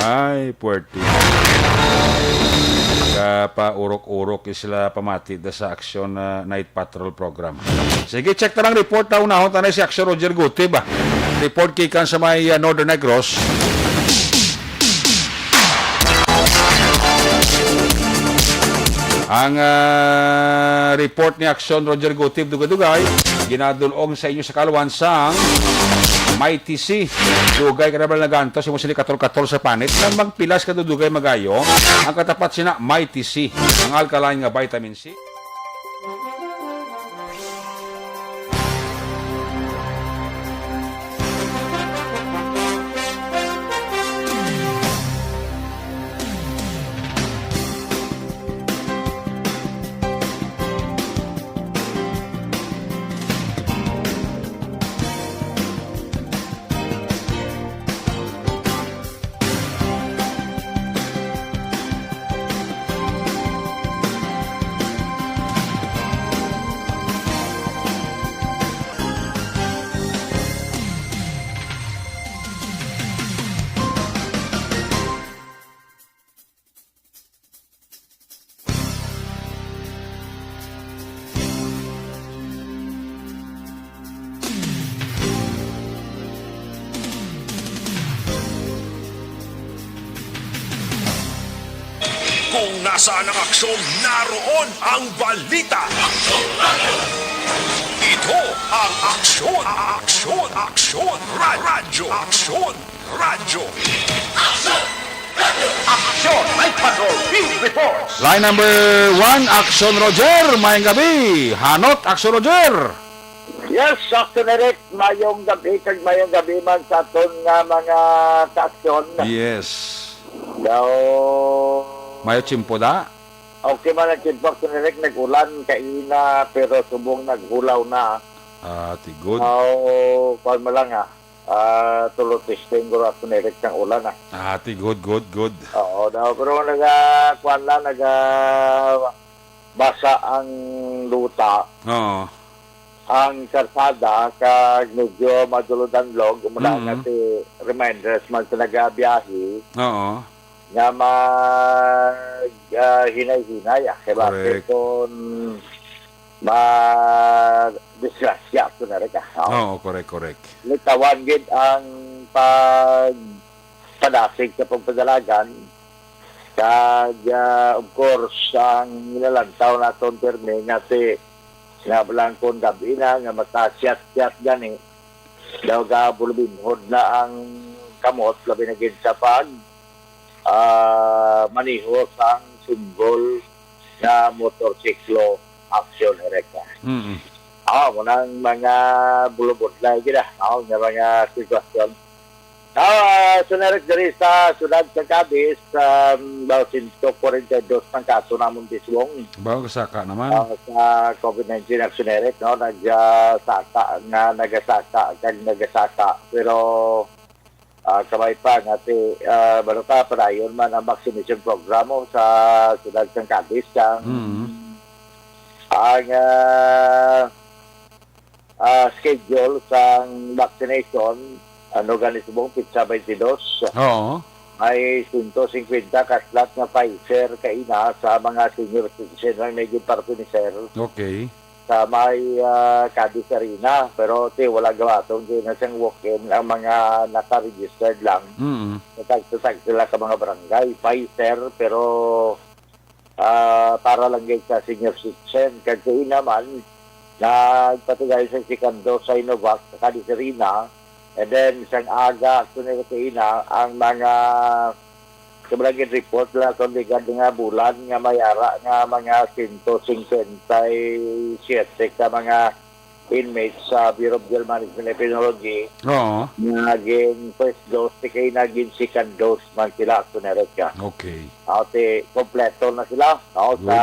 Ay, puwerte. Kapaurok-urok sila pamati da sa Aksyon, ah, Night Patrol program. Sige, check ta lang report na unahon ta na si Aksyon Roger Guti ba? Report gikan sa may, ah, Northern Negros. Ang, ah, report ni Aksyon Roger Gutib, dugay-dugay, ginadul-ong sa inyo sa kalwan sang Mighty C. Dugay ka na ba nagantos, imo sini katol-katol sa panit? Nang magpilas ka dugay magayo, ang katapat sina Mighty C, ang alkaline nga vitamin C. Kung nasaan ang aksyon, naroon ang balita. Ito ang Aksyon, Aksyon, Aksyon Ra-, Radyo. Aksyon Radyo. Aksyon! Night Patrol Field Reports! Line number one, Aksyon Roger. Mayong gabi. Hanot, Aksyon Roger. Yes, Aksyon Eric. Mayong gabi kag mayong gabi man sa aton nga mga kaaksyon. Yes. Daw. Mayo tiyempo da? Okay man ang tiyempo, Aksyon Eric. Nag-ulan kaina, pero subong naghulaw na. Ah, ti good. Daw, kuwan mo lang, ah. Ah, tulo testing guro ako ni Rick sang ulan, ah. Ah, ti good, good, good. Oo, daw, pero naga, kuwan lang, naga basa ang luta, Oo. ang karsada, kag medyo madulod-anlog, umuna Mm. nga si reminders man sa nagabiyahe, Oo. nga mag, ah, hinay-hinay, ah, kay bakit Correct. kung ma-, disgrasya, ako na rin, ah, no? Oo, correct, correct. Litawan gid ang pagpadasig sa pagpadalagan. Kag, ah, of course, ang nilalantaw naton pirmi nga si, nga lang kung gabi na, nga makasyat-syat gani, daw gabulubinhod na ang kamot, labi na gid sa pag, ah, maniho sang single nga motorsiklo, Aksyon Eric. Mm. Ah, mo nang mga bulubudlay gid, ah, no, nga mga sitwasyon. Ah, Aksyon Eric, diri sa siyudad sa Cadiz, um, daw sento kwarenta y dos ang kaso namon, Biswong. Bago saka naman. Ah, sa covid nineteen, Aksyon Eric, no, nag, ah, saka nga nagasaka kag nagasaka. Pero ah, kabay pa nga ti, ah, balo ka, padayon man ang vaccination program mo sa siyudad sang Cadiz, ang, Mm. ang, ah, ah, schedule sang vaccination, ano gani subong, pitsa twenty-two. Oo. May sento singkwenta ka slot nga Pfizer kaina sa mga senior citizen nga may ginpartiniser. Okay. Sa may, ah, Cadiz Arena, pero ti wala gawaton, di na siyang walk-in ang mga naka-registered lang. Mm. Tatag-tatag sila ka mga barangay, Pfizer, pero, ah, para lang gid sa senior citizen. Kag kaina man, nagpatigay sa second dose sa Sinovac sa Cadiz Arena, and then sang aga, sunod kaina, ang mga Sa mga gin-report lang sa ligad nga bulan nga may ara nga mga sento singkwenta y siyete ka mga inmates sa Bureau of Jail Management and Penology Oo. nga gin first dose, ti kay naging second dose man sila, Aksyon Eric, ah. Okay. Ah, ti, kompleto na sila, no, Good. sa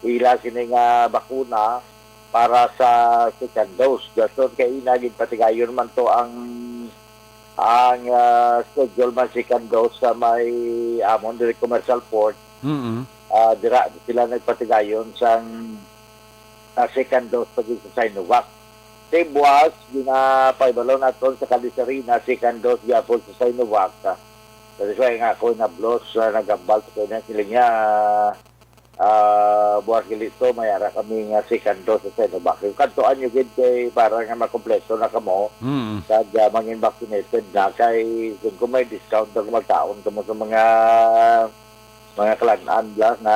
ila sini nga bakuna para sa second dose. Dason kay naging patigayon man to ang Ang, ah, schedule man second dose sa may amon diri commercial port, Mm-mm. ah, dira sila nagpatigayon sang, ah, second dose pa gyud sa Sinovac. Sa buwas, ginapahibalo naton sa Kalisarina, second dose gyapon sa Sinovac. That is why nga ako nablos, ah, nagambal sa kanya, sila niya, ah, buwas gali to, may ara kami nga second dose sa Sinovac. Yung kantuan nyo gid kay para nga makompleto na kamo, Mm. kag, ah, mangin vaccinated na, kay kung may discount ang magkaon kamo sa mga, mga kalan-an bla, na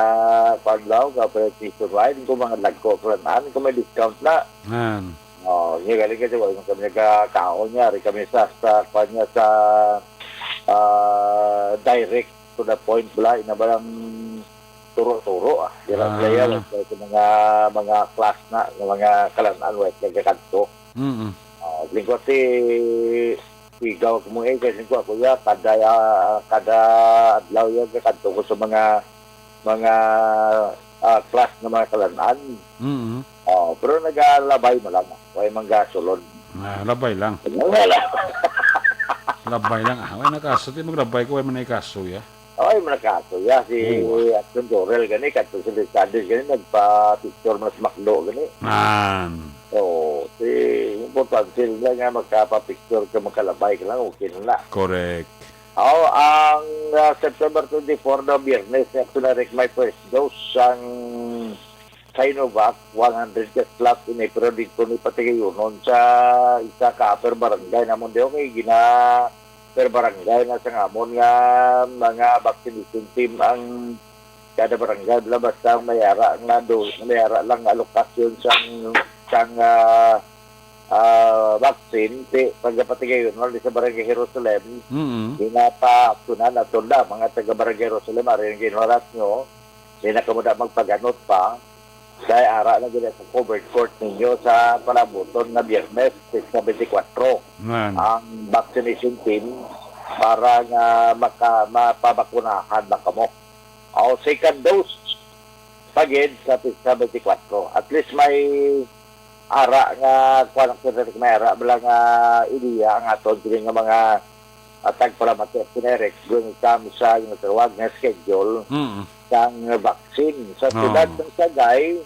kuwan bla, ka nationwide, kung mga lagko kalan-an, kung may discount na. Yan. Oh, niya galing kasi wala man kami nagkakaon niya, ari kami sa, sa, kuwan niya, sa, ah, direct to the point bla, ina ba lang turo-turo, ah. Di lang Ah. playa, like, like, mga, mga class na, nga mga kalan-an, like, nagkakanto. Mm-mm. Oh, lingkod si Sigaw mo eh, kasi ko ako ya, kada, ah, kada adlaw ya, kakanto ko sa mga, mga, ah, class nga mga kalan-an. Mm-mm. Oh, pero nagalabay mo lang, ah. Way man gasulod. Ah, labay lang. Wala. Labay lang, ah. Way nakaso, di maglabay ko, way man nakaso, ya. Ay, mga kaso, ya, si Oo. Attorney Dorel gani, kadto sa Sanders gani, nagpa-picture mas makdo gani. Man. Oo, si importante lang nga magkapapicture ka, magkalabay ka lang, okay na na. Correct. Oo, ang, ah, September twenty-four na Biyernes, actually, may first dose ang Sinovac, one hundred ka slot ini, pero dito ni patigayunon sa isa ka upper barangay namon di, okay, gina per barangay na sa ngamon nga mga vaccination team ang kada barangay, bla, basta ang may ara nga do, may ara lang nga alokasyon sang, sang, ah, ah, vaccine, ti, pagkapatigayon, wala sa Barangay Jerusalem, Mm. ginapaaksyonan ato na, mga taga Barangay Jerusalem, ari ang ginhurat nyo, di na kamo na magpaganot pa, kay ara na gid sa covered court ninyo sa palabuton nga Biyernes, Petsa twenty-four, Man. ang vaccination team para nga maka-, mapabakunahan na kamo. O, second dose pa gid sa Petsa twenty-four. At least may ara nga, kuwan, may ara bala nga ideya ang aton sini nga mga, ah, tagpalamati, Direk, when it comes sa ginatawag nga schedule Mm. sang vaccine. Sa Oo. siyudad sang Sagay,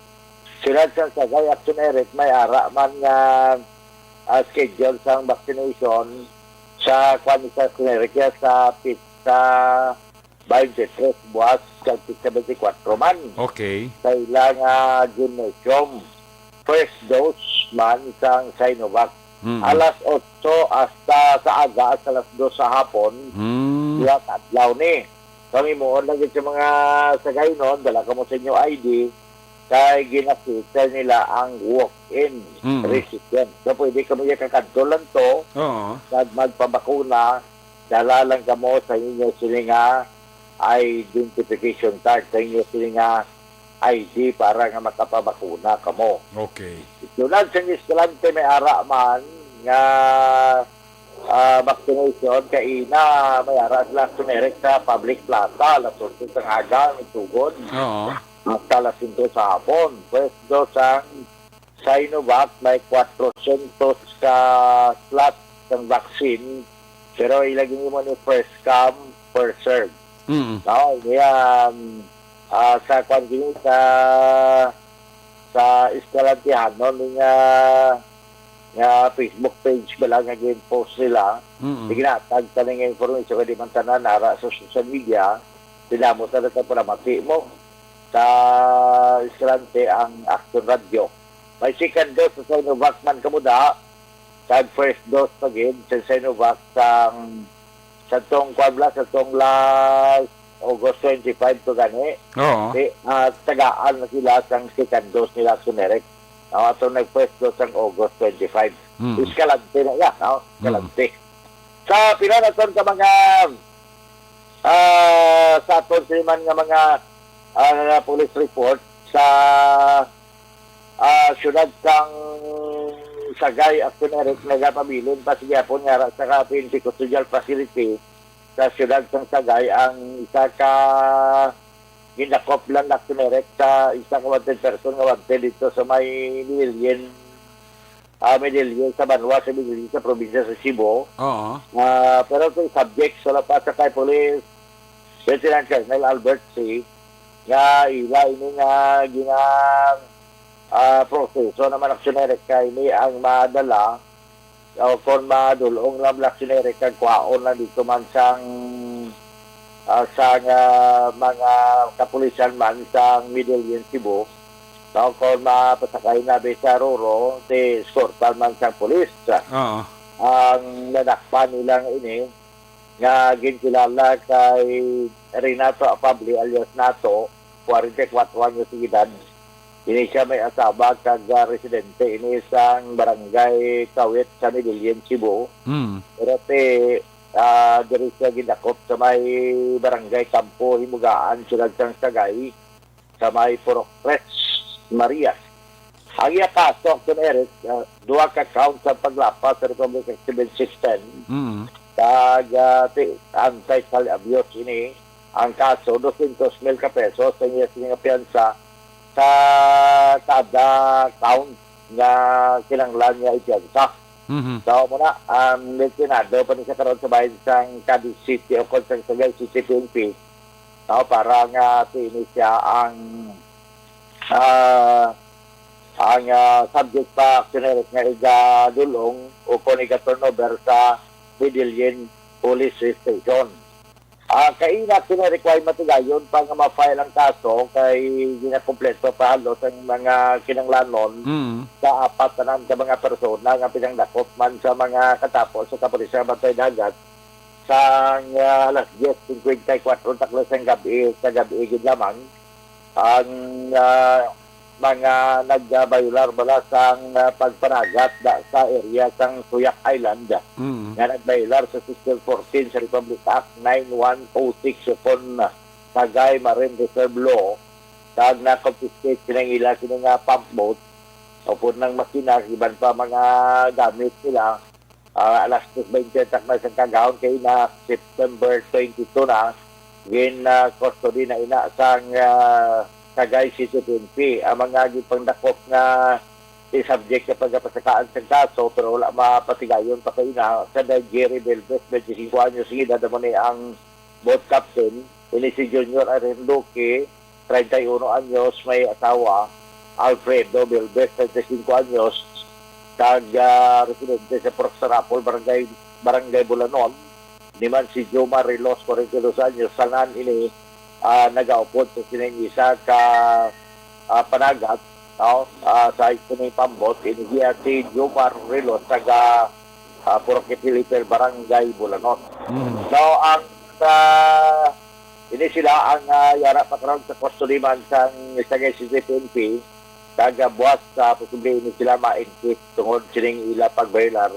siyudad sang Sagay, Action Eric, may ara man nga, ah, schedule sang vaccination sa, kuwan, sa Eric, sa Petsa twenty-three, buwas sa Petsa twenty-four man. Okay. Sa ila nga gymnasium, first dose man sang Sinovac. Mm. Alas otso hasta sa aga, hasta alas dos sa hapon, Mm. duha ka adlaw ni. So, ang himuon lang gid sa mga Sagaynon, dala kamo sa inyo I D, kay gina-cater nila ang walk-in Mm. recipient. So, pwede kamo iya kakadto lang to, Oo. kag magpabakuna, dala lang kamo sa inyo sini nga identification card, sa inyo sini nga I D para nga makapabakuna kamo. Okay. Tulad sa Escalante, may ara man nga, ah, vaccination, kay ina, may ara sila generic sa public plaza, alas otso sang aga, ang tugod. Oo. Hasta alas singko sa hapon. First dose ang Sinovac, may kwatrosyentos ka slot sang vaccine, pero ilagin mo ni first come, first serve. Mm. No, niya, um, ah, sa kwan gini, sa, sa Escalantehanon, ni nga, nga Facebook page bala nga gin-post nila, Mm. iginatag ka nga information, kay di man tanan nara sa social media, sinamo sa nagpaparamati mo sa Escalante ang Action Radio. May second dose sa Sinovac man kamo da, kag first dose pa gid sa Sinovac sang, sa tong, kwan bala, sa tong last August twenty-five to gani. Oo. Di, ah, tagaan na sila sang second dose nila, generic. Ang atong nag-first dose sang August twenty-five. Mm. Escalante na yan, no? Mm. Escalante. Sa pila na ton ka mga, ah, sa aton sini man nga mga, ah, police report sa, ah, siyudad sang Sagay, Action Eric, nagapabilin pa sa gihapon nga ara sa ka P N P custodial facility sa siyudad sang Sagay ang isa ka gindakop lang, Action Eric, sa isa ka wanted person nga wanted dito sa may Medellin, ah, Medellin, sa banwa sa Medellin, sa probinsya sa Cebu. Oo. Ah, pero ito subject sa lapas sa kay Police Lieutenant Colonel Albert C. nga ila ini nga gina-, ah, proseso naman, Aksyon Eric, kay ini ang madala o kon madul-ong lang, Aksyon Eric, kag kwaon lang dito man sang, ah, sang, ah, mga kapulisan man sang Medellin, Cebu. No, kon mapasakay na bi sa Roro, ti eskortan man sang pulis. Oo. Ang nadakpan nilang ini, nga ginkilala kay Renato Afable alias Nato, kwarenta y kuwatro anyos ang edad. Ini siya may asawa kag, ah, residente ini sang Barangay Kawit sa Medellin, Cebu. Mm. Pero ti, ah, diri siya gindakop sa may Barangay Campo Himugaan, Siyudad sang Sagay, sa may Purok Tres Marias. Ang iya kaso, Aksyon Eric, ah, duha ka counts ang paglapas sa Republic Act seven six ten. Mm. Kag, ah, ti-, anti-child abuse ini ang kaso, dosyentos mil ka pesos ang iya sini nga piyansa sa kada count nga kinahanglan niya ipiyansa. Mhm. So, muna, ang mensyonado pa ni sa karon sa bahin sang Cadiz City o kon sang Sagay City P N P, no, para nga ti ini siya ang, ah, ang, ah, subject pa, Aksyon Eric, nga igadulong o kon iga-turnover sa Medellin Police Station. Ah, kaina, Aksyon Eric, way matigayon pa nga ma-file ang kaso kay ginakumpleto pa halos ang mga kinahanglanon Mm. sa apat tanan ka mga persona nga pinangdakop man sa mga katapo sa kapulisan bantay dagat sang, ah, alas diyes cincuenta y cuatro taklas sang gab-i, sa gab-i gid lamang ang, ah, mga nagbayolar bala sang, ah, pagpanagat da, sa area sang Suyak Island, Mm. nga nagbayolar sa Schedule fourteen sa Republic Act nine one oh six upon, ah, Sagay Marine Reserve Law, kag na-confiscate sila ang ila sini nga pump boat, upon ang makina, iban pa mga gamit nila. Ah, alas dos baynte takna sang kaagahon kaina September twenty-two na, gin, ah, custody na ina sang, ah, Sagay City P N P ang mga gipangdakop nga i-subject sa pagapasakaan sang kaso, pero wala mapatigayon pa kaina. Sa Jerry Belves, twenty-cinco anyos ang edad, amo ni ang boat captain. Ini si Junior Arinduque, treinta y uno anyos, may asawa, Alfredo Belves, treinta y cinco anyos, kag, ah, residente sa Purok Sarapol, Barangay, Barangay Bulanon. Ni man si Jomar Rilos, kwarenta y dos anyos, tanan ini, ah, nagaupod sa sining isa ka, ah, panagat, no? Ah, sa sining pambot, ini siya si Jomar Rilos, taga, ah, Purok Itil-Itil, Barangay Bulanon. Mm. So, ang, ah, ini sila ang, ah, yara pa karon sa custody man sang Sagay City P N P, kag, ah, buwas sa posible ini sila ma-inquest tungod sining ila pagbayolar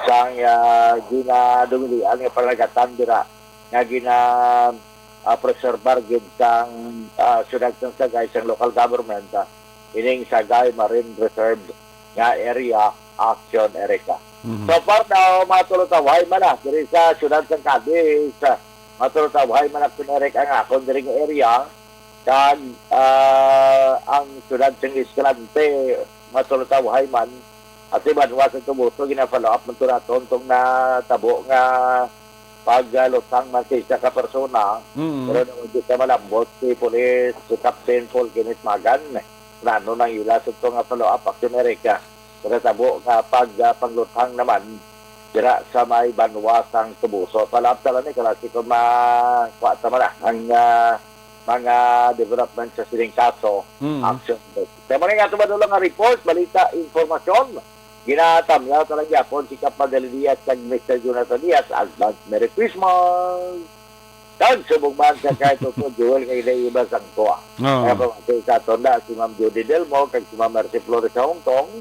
sang, ah, ginadumilian nga panagatan dira nga gina, ah, preserbar gid sang, ah, siyudad sang Sagay sang local government, ah, ining Sagay Marine Reserve nga area, Action Erica. Mhm. So far daw, matulutawhay man na diri sa siyudad sang Cadiz, matulutawhay man, Action Erica, ang akon diri nga area, kag, ah, ang siyudad sang Escalante, matulutawhay man, at iban wa sa Toboso, gina-follow up man to naton tong natabo nga pagluthang man sa isa ka persona, Mm. pero di ka malambot si Police Captain Paul Kenneth Magan. Nano nang ila sa to nga follow-up, Action Erica, sa natabo nga pag, ah, pangluthang naman dira sa may banwa sang Toboso. Follow-up tala ni, kalasi ko ma-, kuha ta man na ang, ah, mga development sa sining kaso, Mm. Action Erica. Kaya mo na nga ito, madulong nga report, balita, informasyon. Ginatamyaw ta lang gyapon si Kap Madali Diaz kag Mister Jonathan Diaz. Advance Merry Christmas! Kag subong man sa kay Toto Joel kay Ida Iba Sangko, ah. Oo. Kaya pamati sa aton na si Ma'am Judy Delmo kag si Ma'am Mercy Flores sa Hong Kong.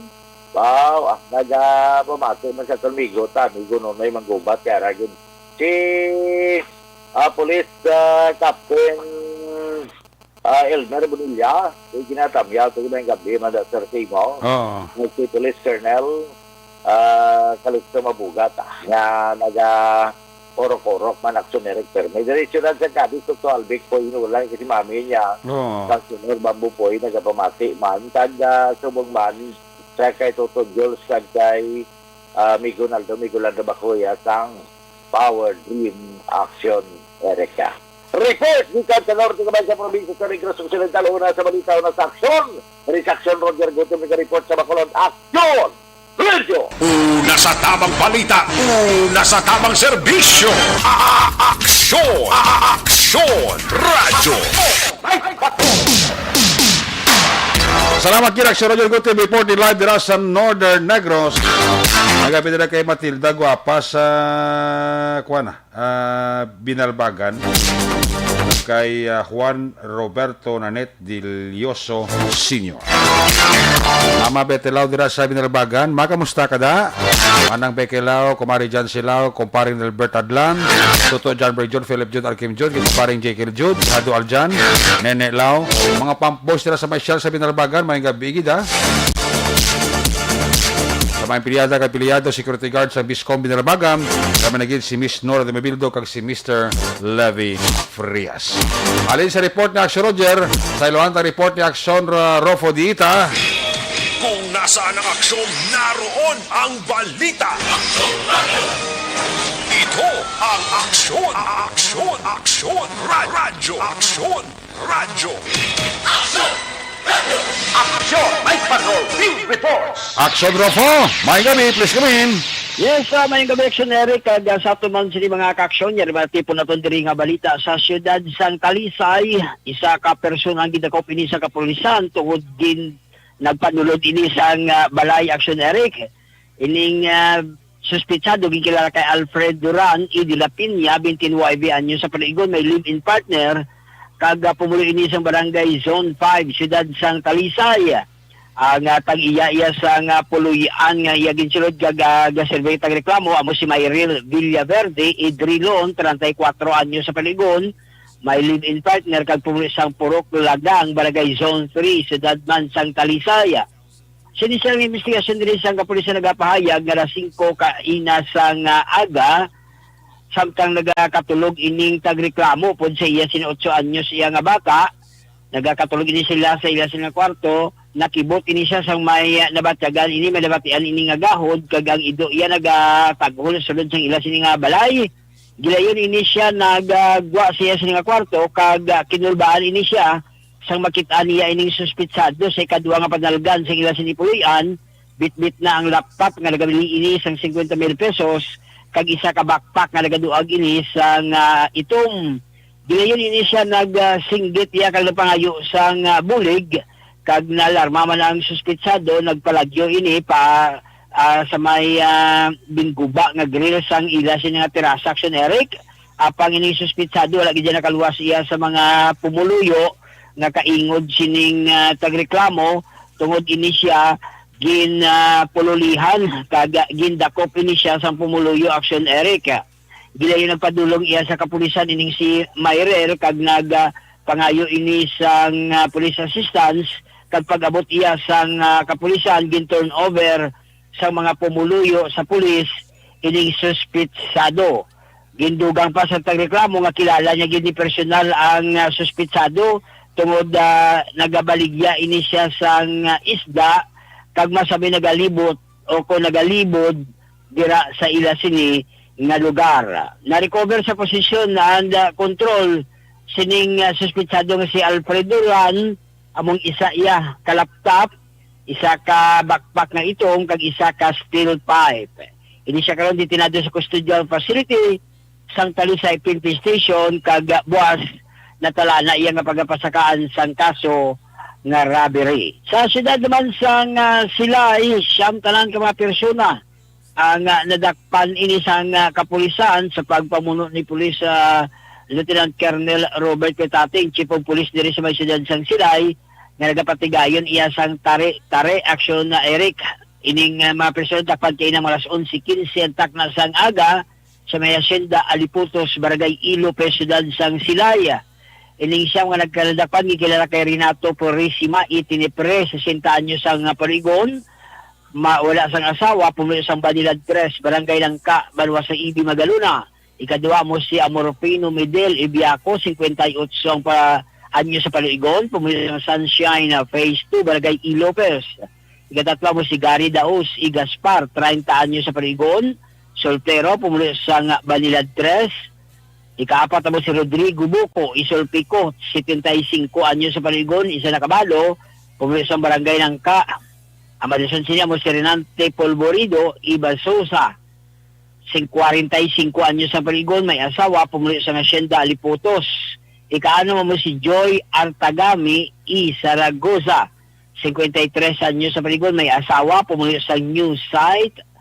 Wow, ah, nagapamati man sa aton migo ta, migo Nonoy Manggubat, kaya ra gid. Si, ah, Police, ah, Captain, ah, Elmer Bonilla, kay ginatamyaw to, may gabi man da, sir, sa imo. Oo. May si Police Colonel, ah, Calixto Mabugat, ah, nga naga orok-orok man, Action Eric, pero may diretso na sa Cadiz, Toto Albic po, inulan kasi mami niya. Oo. Councilor Bamboo Poy, nagapamati man, kag, ah, subong man, sa kay Toto Jules, kag kay, ah, Migo Naldo, Migo Lando Bacuya, sang Power Dream, Action Erica. Report gikan sa Norte Kabayan sa probinsya sa Negros Occidental. Una sa balita, una sa aksyon. Diri sa aksyon, Roger Gutom, nag-report sa Bacolod. Aksyon! Radyo! Una sa tamang balita, una sa tamang serbisyo. A-, a-, aksyon! A-, a-, aksyon! Radyo! Salamat, Kirak, sa Roger Gutom. Reporting live dira sa Northern Negros. Nagabi nila kay Matilda Guapa sa, kuwan na, ah, Binalbagan, kay, ah, Juan Roberto Nanet Dilioso Senior. Mama Betelao dira sa Binalbagan, makamusta ka da? Manang Bekelao, Kumari Jan Silao, Kumparing Albert Adlan, Toto John Bray Jun, Philip Jun, Alkim Jun, Kumparing Jekyll Jun, Hado Aljan, Nene Lao, mga pump boys dira sa May Shell sa Binalbagan, may gabi gid, ha? Sa mga empleyada kag empleyado, security guard sa Biscom Binalbagan, kami na gid si Miss Nora de Mabildo kag si Mister Levy Frias. Halin sa report ni Aksyon Roger, sa iluhan ta report ni Aksyon Ra-, Rofo Diita. Kung nasaan ang aksyon, naroon ang balita. Ito ang aksyon, aksyon, aksyon, ra-, radyo, aksyon, radyo. Aksyon, may patrol, field reports. Aksyon, Rofo. May gabi, please come in. Yes, ah, may gabi, Aksyon Eric. Kag, ah, sa ato man sini mga kaaksyon, yari mga tipo naton diri nga balita sa siyudad sang Talisay. Isa ka persona ang gidakop ini sa kapulisan tungod gin nagpanulod ini sang, ah, balay, Aksyon Eric. Ining, ah, suspitsado ginkilala kay Alfred Duran E. de la Piña, twenty-nine anyos sa paligon, may live-in partner, kag, ah, pumulo ini sang barangay Zone five, siyudad sang Talisay. Ang, ah, tag-iya iya sang, ah, puloy-an nga iya ginsulod kag, ah, gaserve tag reklamo amo si Myril Villaverde Idrilon, treinta y cuatro anyos sa paligon, may live-in partner kag pumulo sang Purok Lagang, Barangay Zone three, siyudad man sang Talisay. Sini sang investigasyon diri sang kapulisan nagapahayag nga alas singko kaina sang, ah, aga, samtang nagakatulog ining tagreklamo pod sa iya sini otso anyos iya nga bata. Nagakatulog ini sila sa ila sini nga kwarto. Nakibot ini siya sang may, ah, nabatyagan ini, may nabatian ini nga gahod, kag ang ido iya nagataghol sulod sang ila sini nga balay. Gilayon ini siya, nagagwa siya sa nga kwarto, kag, ah, kinulbaan ini siya sang makit-an niya ining suspitsado sa ikadua nga panalgan sa ila sini puloy-an. Bitbit na ang laptop nga nagabili ini sang cincuenta mil pesos, kag isa ka backpack nga nagaduag ini sang, ah, itom. Gilayon ini siya, nagsinggit iya kag nagpangayo sang, ah, bulig, kag naalarma man ang suspitsado, nagpalagyo ini pa, ah, sa may, ah, bingguba nga grill sang ila sini nga terasa, Aksyon Eric. Apang ining suspitsado wala gid nakaluwas iya sa mga pumuluyo nga kaingod sining, ah, tagreklamo, tungod ini siya gin, ah, pululihan kag gindakop ini siya sang pumuluyo, Aksyon Eric. Gilayon nagpadulong iya sa kapulisan ining si Myril kag nag, ah, pangayo ini sang, ah, police assistance, kag pag-abot iya sang, ah, kapulisan, gin-turn over sang mga pumuluyo sa pulis ining suspitsado. Gindugang pa sa tagreklamo nga kilala niya gid ni personal ang, ah, suspitsado tungod, ah, nagabaligya ini siya sang, ah, isda kag masami nagalibot o kon nagalibod dira sa ila sini nga lugar. Na-recover sa posisyon and, ah, control sining, ah, suspitsado nga si Alfred Duran, among isa iya ka laptop, isa ka backpack nga itom, kag isa ka steel pipe. Ini siya karon detenado sa custodial facility sang Talisay P N P Station, kag, ah, buwas natala na iya nga pagapasakaan sang kaso nga robbery. Sa siyudad naman sang, ah, Silay, siyam tanan ka mga persona ang, ah, nadakpan ini sang, ah, kapulisan sa pagpamuno ni Pulis, ah, Lieutenant Colonel Robert Quetating, Chief of Police diri sa may siyudad sang Silay, nga nagapatigayon iya sang tari-tari aksyon na Eric. Ining, ah, mga persona dakpan kay nang alas onse quince ang takna sang aga sa may Hacienda Aliputos, Barangay Ilo, Lopez, Siyudad sang Silay. Ining siya nga nagkaladakpan gikilala kay Renato Purisima, itinipre, sesenta anyos ang, ah, parigon, ma-, wala sang asawa, pumuyo sang Banilad Tres, Barangay Langka, Banwa sa Ibi, Magalona. Ikadua mo si Amorfino Medel Ibiaco, cincuenta y ocho ang pa-, anyo sa paligon, pumuyo sang Sunshine, ah, Phase two, Barangay E. Lopez. Ikatatlo mo si Gary Daos I. Gaspar, treinta anyo sa paligon, soltero, pumuyo sang Banilad Tres. Ikaapat amo si Rodrigo Buko Isolpico, setenta y cinco anyos sa panigon, isa na kabalo, pumuyo sa barangay Nangka. Ang madison sini amo si Renante Polvorido Ibasosa, sing-, kwarenta y cinco anyos sa panigon, may asawa, pumuyo sa Hacienda Aliputos. Ikaano amo si Joy Artagami I Zaragoza, cincuenta y tres anyos sa panigon, may asawa, pumuyo sa New Site.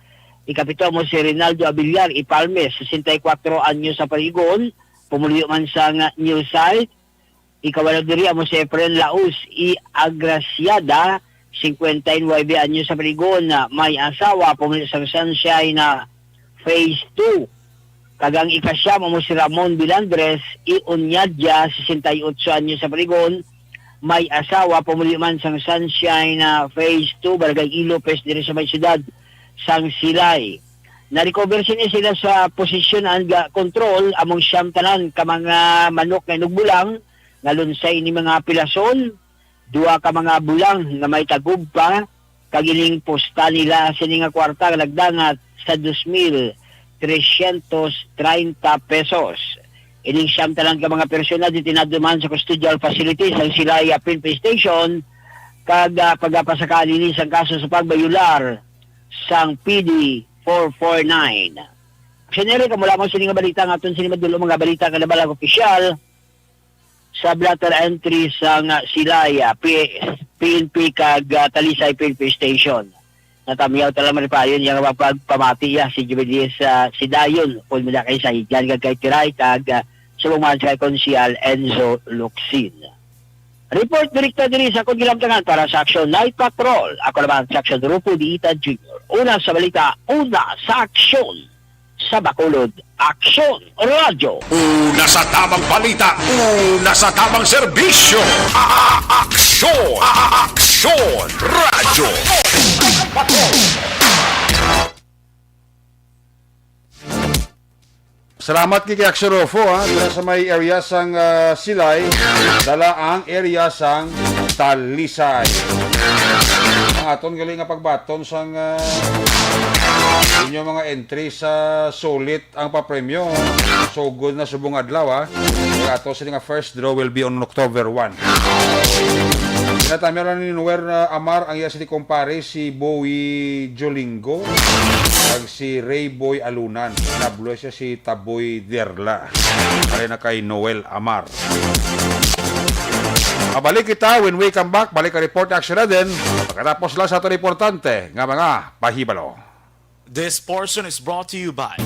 Ikapito amo si Rinaldo Abiliar Ipalme, sesenta y cuatro anyos sa panigon, pumuyo man sa nga New Site. Ikawalo diri amo si Efren Laus I Agraciada, cincuenta y nueve anyos sa panigon, may asawa, pumuyo sa Sunshine na Phase two. Kag ang ikasiyam amo si Ramon Bilandres I Uñadya, sesenta y ocho anyos sa panigon, may asawa, pumuyo man sang Sunshine na Phase two, Barangay E. Lopez, diri sa may siyudad sang Silay. Na-recover sini sila sa possession and, ah, control among siyam tanan ka mga manok nga inugbulang nga lunsay ini mga pilason, duha ka mga bulang nga may tagub pa, kag ining pusta nila sini nga kwarta nga nagdangat sa dos mil trescientos treinta pesos. Ining siyam tanan ka mga persona detenado man sa custodial facility sang Silay PNP Station, kag, ah, pagapasaka nini sang kaso sa pagbayular sang P D four four nine. Aksyon area, kamo lamang sini nga balita nga aton sini madul-ong mga balita nga nabalag opisyal sa blotter entry sang Silay, ah, P-, P N P kag, ah, Talisay P N P Station. Natamyaw ta lang malipayon yang mapagpamati, ah, si Jubilees, ah, si Dayon, Paul Mila kay Sahigan kag kay Tiray kag, ah, subong man kay Konsehal Enzo Locsin. Report direkta diri sa akon ginamtangan para sa Aksyon Night Patrol. Ako naman si Aksyon Rufo Diita Junior. Una sa balita, una sa aksyon sa Bacolod. Aksyon Radyo. Una sa tamang balita, una sa tamang serbisyo. A-, a-, aksyon, a-, a-, aksyon Radyo. Salamat kay Aksyon Rufo, ha. Dira sa may area sang, ah, Silay, dala ang area sang Talisay. Ang aton gali nga pagbaton sang, ah, inyo mga entry sa sulit ang papremyo. Sugod na subong adlaw, ha. Ang ato sini nga first draw will be on October one. Natamyaw lang ni Noel, ah, Amar ang iya sini kumpare, si Boy Jolingo, kag si Ray Boy Alunan. Nablo siya si Taboy Derla. Pare na kay Noel Amar. Mabalik kita when we come back. Balik ang report action na din. Pagkatapos lang sa aton importante nga mga pahibalo. This portion is brought to you by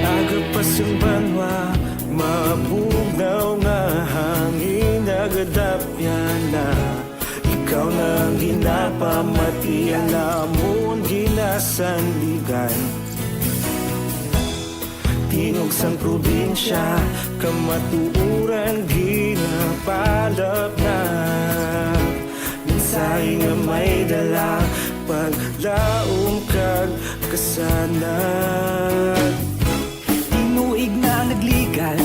Aga pa sang banwa, mabugnaw nga hangin, nagadapyan na. Ikaw na ang ginapamati, ang amon ginasandigan. Tingog sang probinsya, kamatuoran ginapalapnap. Mensahe nga may dala, paglaom kag kasanag. Tinuig na nagligad,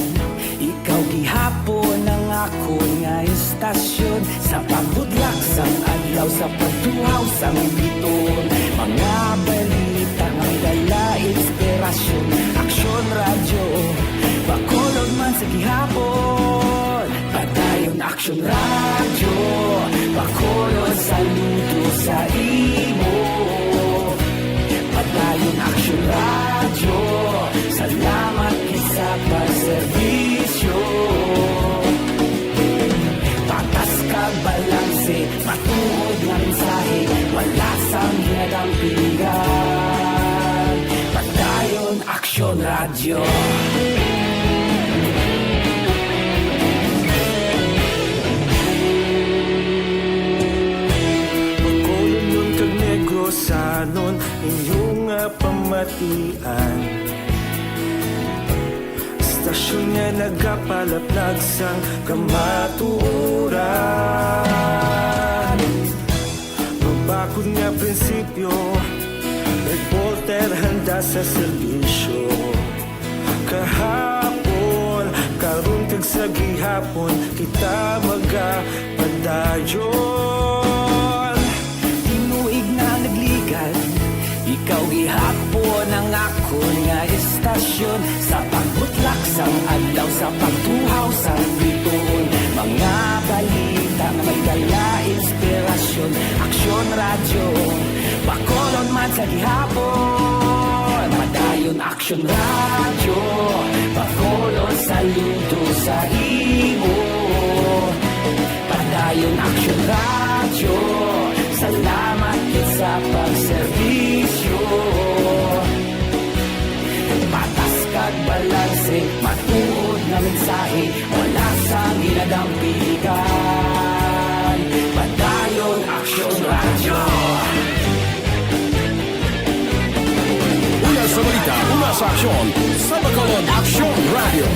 ikaw gihapon ang akon nga istasyon. Sa pagbudlak sang adlaw, sa pagtuhaw sang biton, mga balita nga dala inspirasyon. Aksyon Radyo, Bacolod man sa gihapon. Padayon Aksyon Radyo, Bacolod, saludo sa imo. Padayon Aksyon Radyo, salamat gid sa pagserbisyo. Patas kag balanse, matuod nga mensahe, wala sang ginadampingan. Padayon Aksyon Radyo. Bacolodnon kag Negrosanon, inyo nga pamatian. Istasyon nga nagapalaplag sang kamatuoran. Mabakod nga prinsipyo, reporter handa Serbisyo kahapon, karon kag sa gihapon, kita magapadayon. Tinuig na nagligad, ikaw gihapon ang akon nga estasyon. Sa pagbutlak sang adlaw, sa pagtuhaw sang bituon, mga balita nga may dala inspirasyon. Aksyon Radyo Bacolod man sa gihapon, padayon Aksyon Radyo Bacolod, saludo sa imo. Padayon Aksyon Radyo, salamat gid sa pagserbisyo. Patas kag balanse, matuod nga mensahe, wala sang ginadampigan. Padayon Aksyon Radyo. Una sa balita, una sa aksyon, sa Bacolod Aksyon Radyo.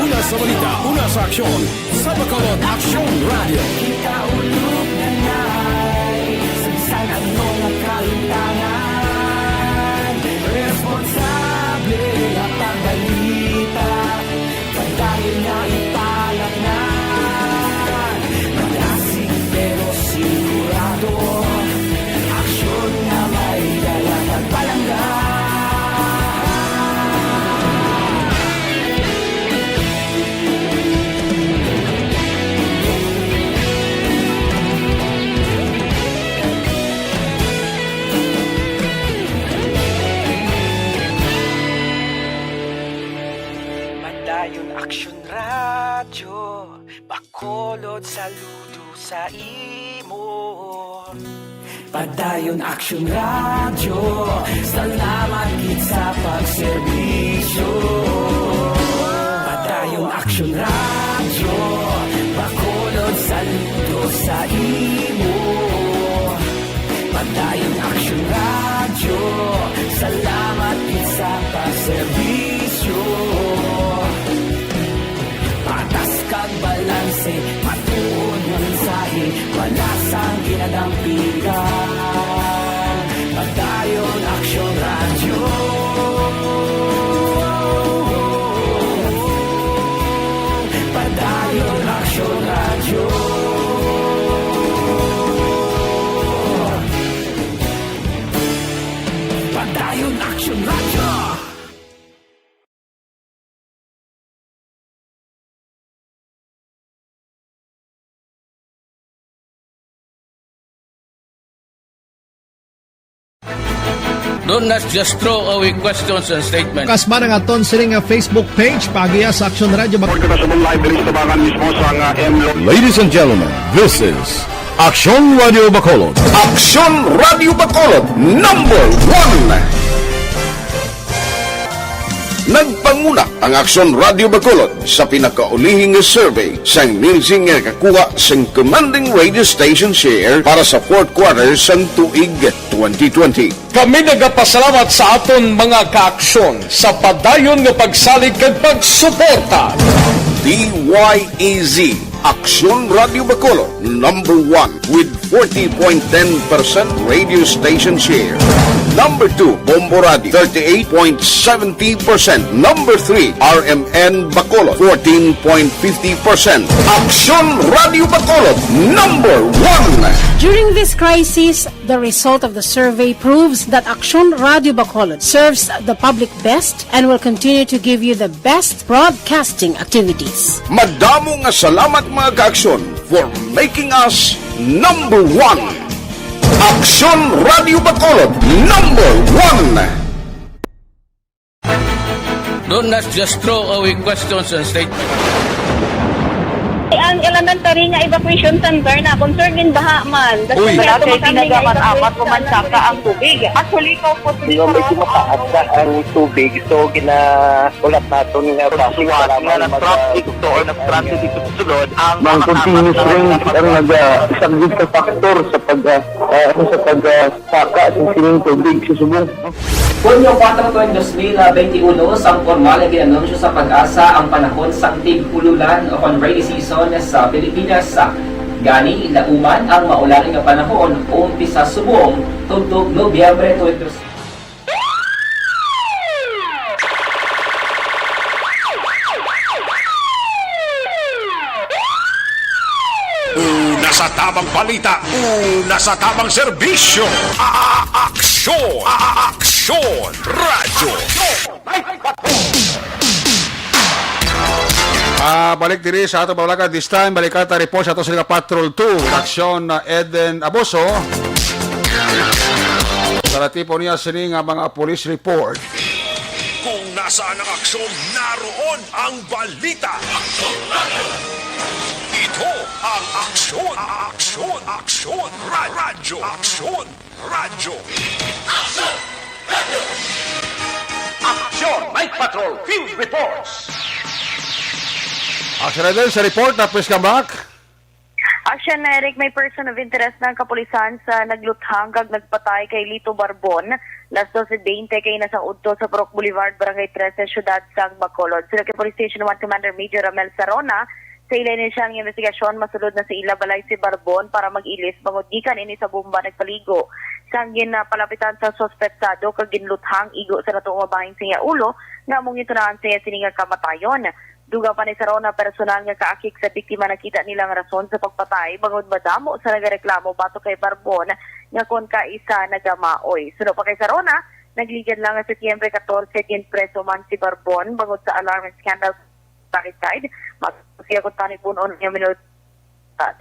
Una sa balita, una sa aksyon, sa Bacolod Aksyon Radyo. Kita ulog na nay, sa bisan ano nga kahimtangan, responsable nga pagbalita. Padayon nga ipalatnan, malasig pero sigurado, aksyon nga may dala kag palangga. Padayon Aksyon Radyo, Bacolod, saludo sa imo. Padayon Aksyon Radyo, salamat gid sa pagserbisyo. Padayon Aksyon Radyo, Bacolod, saludo sa imo. Padayon Aksyon Radyo, salamat gid sa pagserbisyo. Patas kag balanse, matuod nga mensahe, wala sang ginadampigan. Padayon Aksyon Radyo. Padayon Aksyon Radyo. Padayon Aksyon Radyo. Don't, let's just throw away questions and statements. Kasba nga aton sini nga Facebook page, paagiha sa Aksyon Radyo Bac- Report kita sa live diri sa tabangan mismo sa nga M L O. Ladies and gentlemen, this is Aksyon Radyo Bacolod. Aksyon Radyo Bacolod, number one. Nagpanguna ang Aksyon Radyo Bacolod sa pinakaulihi nga survey sang Nielsen nga nakakuha sang commanding radio station share para sa fourth quarter sang tuig twenty twenty. Kami nagapasalamat sa aton mga kaaksyon sa padayon nga pagsalig kag pagsuporta. D Y E Z, Aksyon Radyo Bacolod, number one with forty point ten percent radio station share. Number two, Bombo Radio, thirty-eight point seventy percent. Number three, R M N Bacolod, fourteen point fifty percent. Aksyon Radyo Bacolod, number one. During this crisis, the result of the survey proves that Aksyon Radyo Bacolod serves the public best and will continue to give you the best broadcasting activities. Madamo nga salamat, mga kaaksyon, for making us number one. Aksyon Radyo Bacolod, number one. Don't, let's just throw away questions and statements. Ang elementary nga evacuation center na concern in baha man. Uy. Wala kay ginagamat-amat, kumansaka ang tubig. Actually, ikaw po, siguro, medyo mataas na ang tubig. So, gina-, ulat naton nga traffic, suwat nga mag-, nag-traffic to or nag-traffic dito sa sulod, ang mga continuous rain ang nag-, ah, isang big factor sa pag, ah, ah, ano, sa pag, ah, saka sa sining tubig sa subong. Hunyo kuwatro, dos mil benti uno, sang pormal nga gin-anunsyo sa PAGASA ang panahon sang tig-ululan o kon rainy season sa Pilipinas. Gani, lauman ang maulan nga panahon umpisa subong tubtob Nobyembre twenty twenty-six. Una sa tamang balita, una sa tamang serbisyo. A- Aksyon, a- aksyon, radyo. Ah, balik diri sa ato pamalaga. This time, balikan ta report sa ato sa Patrol two. Aksyon na Eden Abuso. Sa natipon niya sini nga mga police report. Kung nasaan ang aksyon, naroon ang balita. Ito ang aksyon, aksyon, aksyon, ra- radyo, aksyon, radyo. Action! Night Patrol Field Reports! Aksyon na din sa report na please come back. Action, Eric, may person of interest na ang kapulisan sa nagluthang kag nagpatay kay Lito Barbon, las doce veinte kay nasa udto sa Purok Boulevard, Barangay trese, Siyudad sang Bacolod. Suno kay Police Station one Commander Major Ramel Sarona, sa ila inisyal nga investigasyon, masulod na sa ila balay si Barbon para mag-ilis bangod gikan ini sa bomba nagpaligo. Sang ginpalapitan sa suspetsado kag ginluthang igo sa natuong mabahin sa iya ulo, nga amo ang gintunaan sa iya sini nga kamatayon. Dugang pa ni Sarona, personal nga kaakig sa biktima nakita nila ang rason sa pagpatay bangod madamo sa nagareklamo batok kay Barbon nga kon kaisa nagamaoy. Suno pa kay Sarona, nagligad lang nga Setyembre catorce, ginpreso man si Barbon bangod sa alarm and scandal sa Parryside. Mas siya kung tani punon nga minuto.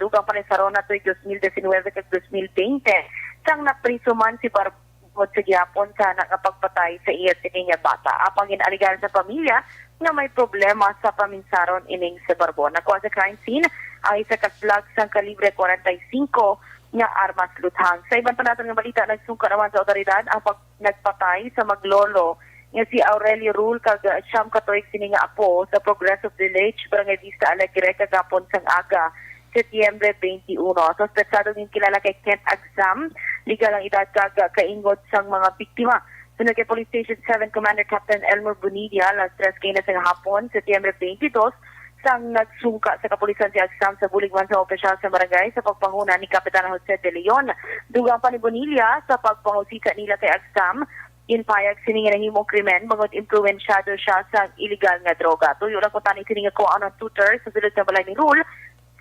Dugang pa ni Sarona tuig dos mil diecinuebe kag dos mil veinte, sang napriso man si Barbon tungod sa gihapon sana nga pagpatay sa iya sini nga bata. Apang gin-alegar sa pamilya nga may problema sa paminsaron ining si Barbon. Nakuha sa crime scene ang isa ka slug sang kalibre kwarenta y singko nga armas luthang. Sa iban pa naton nga balita, nagsungka naman sa awtoridad ang pag-, nagpatay sa maglolo nga si Aurelio Rule kag, ah, siyam ka tuig sini nga apo sa Progreso Village, Barangay Vista Alegre, kagapon sang aga, Setyembre twenty-one. Suspetsado ginkilala kay Kent Agsam, legal ang edad kag kaingot sang mga biktima. Suno kay Police Station seven Commander Captain Elmer Bonilla, alas tres kay na sa hapon, Setyembre twenty-dos, sang nagsungka sa kapulisan si Agsam sa bulig man sa opisyal sa barangay sa pagpanguna ni Kapitan Jose De Leon. Dugang pa ni Bonilla sa pagpangusisa nila kay Agsam, ginpayag sini nga nahimong krimen bangod impluwensyado siya sa iligal nga droga. Tuyo lang kuntani sini nga kuhaon ang tutor sa sulod sa balay ni Rule,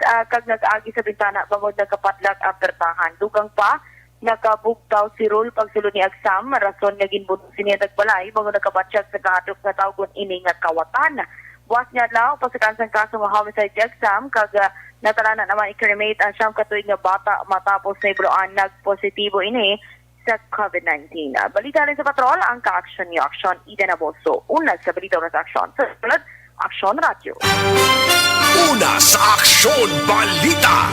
ah, kag nag-agi sa bintana bangod nagkapadlak ang pertahan. Dugang pa, nakabugtaw si Rul pagsulod ni Agsam, rason nga ginbuno sini ang tagbalay bangod nakabatyag sa kahadlok nga tawgon ini nga kawatan. Buas nga adlaw, pasakaan sang kaso nga homicide si Agsam, kag, ah, natalana naman i-cremate ang siyam ka tuig nga bata matapos nahibaluan nagpositibo ini sa COVID nineteen. Ah, balita rin sa patrol, ang ka-action niyo action, Eden Aboso. Una sa balita, una sa action. Sa sunod, Aksyon Radyo. Una sa aksyon, balita.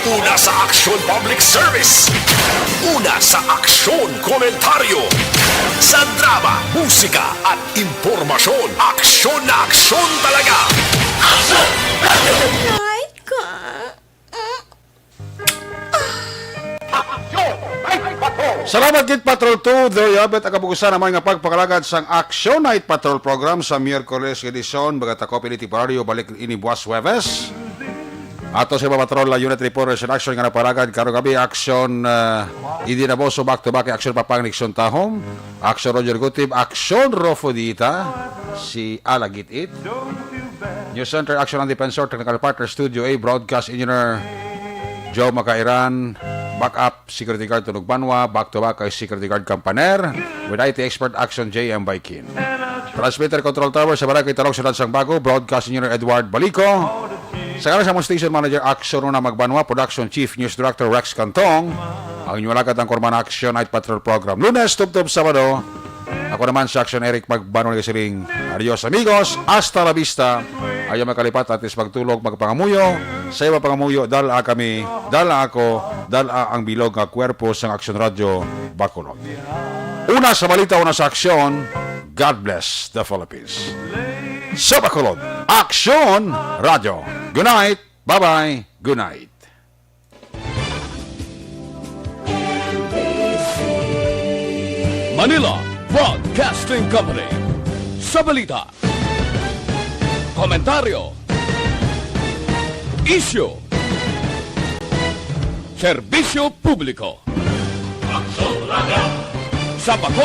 Una sa aksyon, public service. Una sa aksyon, komentaryo. Sa drama, musika, at impormasyon, aksyon na aksyon talaga. Ay, ka. Salamat gid, Patrol two. There you have it. Ang kabugusan naman nga pagpakalagad sang Action Night Patrol Program sa Miyerkules nga edisyon. Bagat ako, Piliti Barrio, balik ini buwas Huwebes. Ato sa mga patrol na unit reporters in action nga napalagad karong gabi, Action, uh, Eden Aboso, back to back, Action Papang Nixon Tahom, Action Roger Gutib, Action Rofo Dita, si Alagit It. News Center, Action ang Defensor, Technical Partner, Studio A, Broadcast Engineer, Joe Makairan, Backup, Security Guard, Tunog Banwa, Back to Back kay Security Guard Campaner, with I T Expert, Action J M Baikin. Transmitter Control Tower sa Barangay Talong, Siyudad sang Bago, Broadcast Engineer Edward Balico. Sa ngalan sa among Station Manager, Action Una Magbanwa, Production Chief, News Director Rex Cantong. Ang inyong alagad ang Korman Action Night Patrol Program. Lunes, tubtob Sabado, ako naman si Action Eric Magbanwa nagasiling, adios amigos, hasta la vista. Ayaw makalipat, atis magtulog, magpangamuyo. Sa iba pangamuyo, dala kami, dala ako, dala ang bilog nga kwerpo sang Action Radyo, Bacolod. Una sa balita, una sa aksyon, God bless the Philippines. Sa Bacolod, Action Radyo. Good night, bye-bye, good night. Manila Broadcasting Company. Sa balita, komentaryo, isyu, Serbisyo Publiko. Sa Bacolod,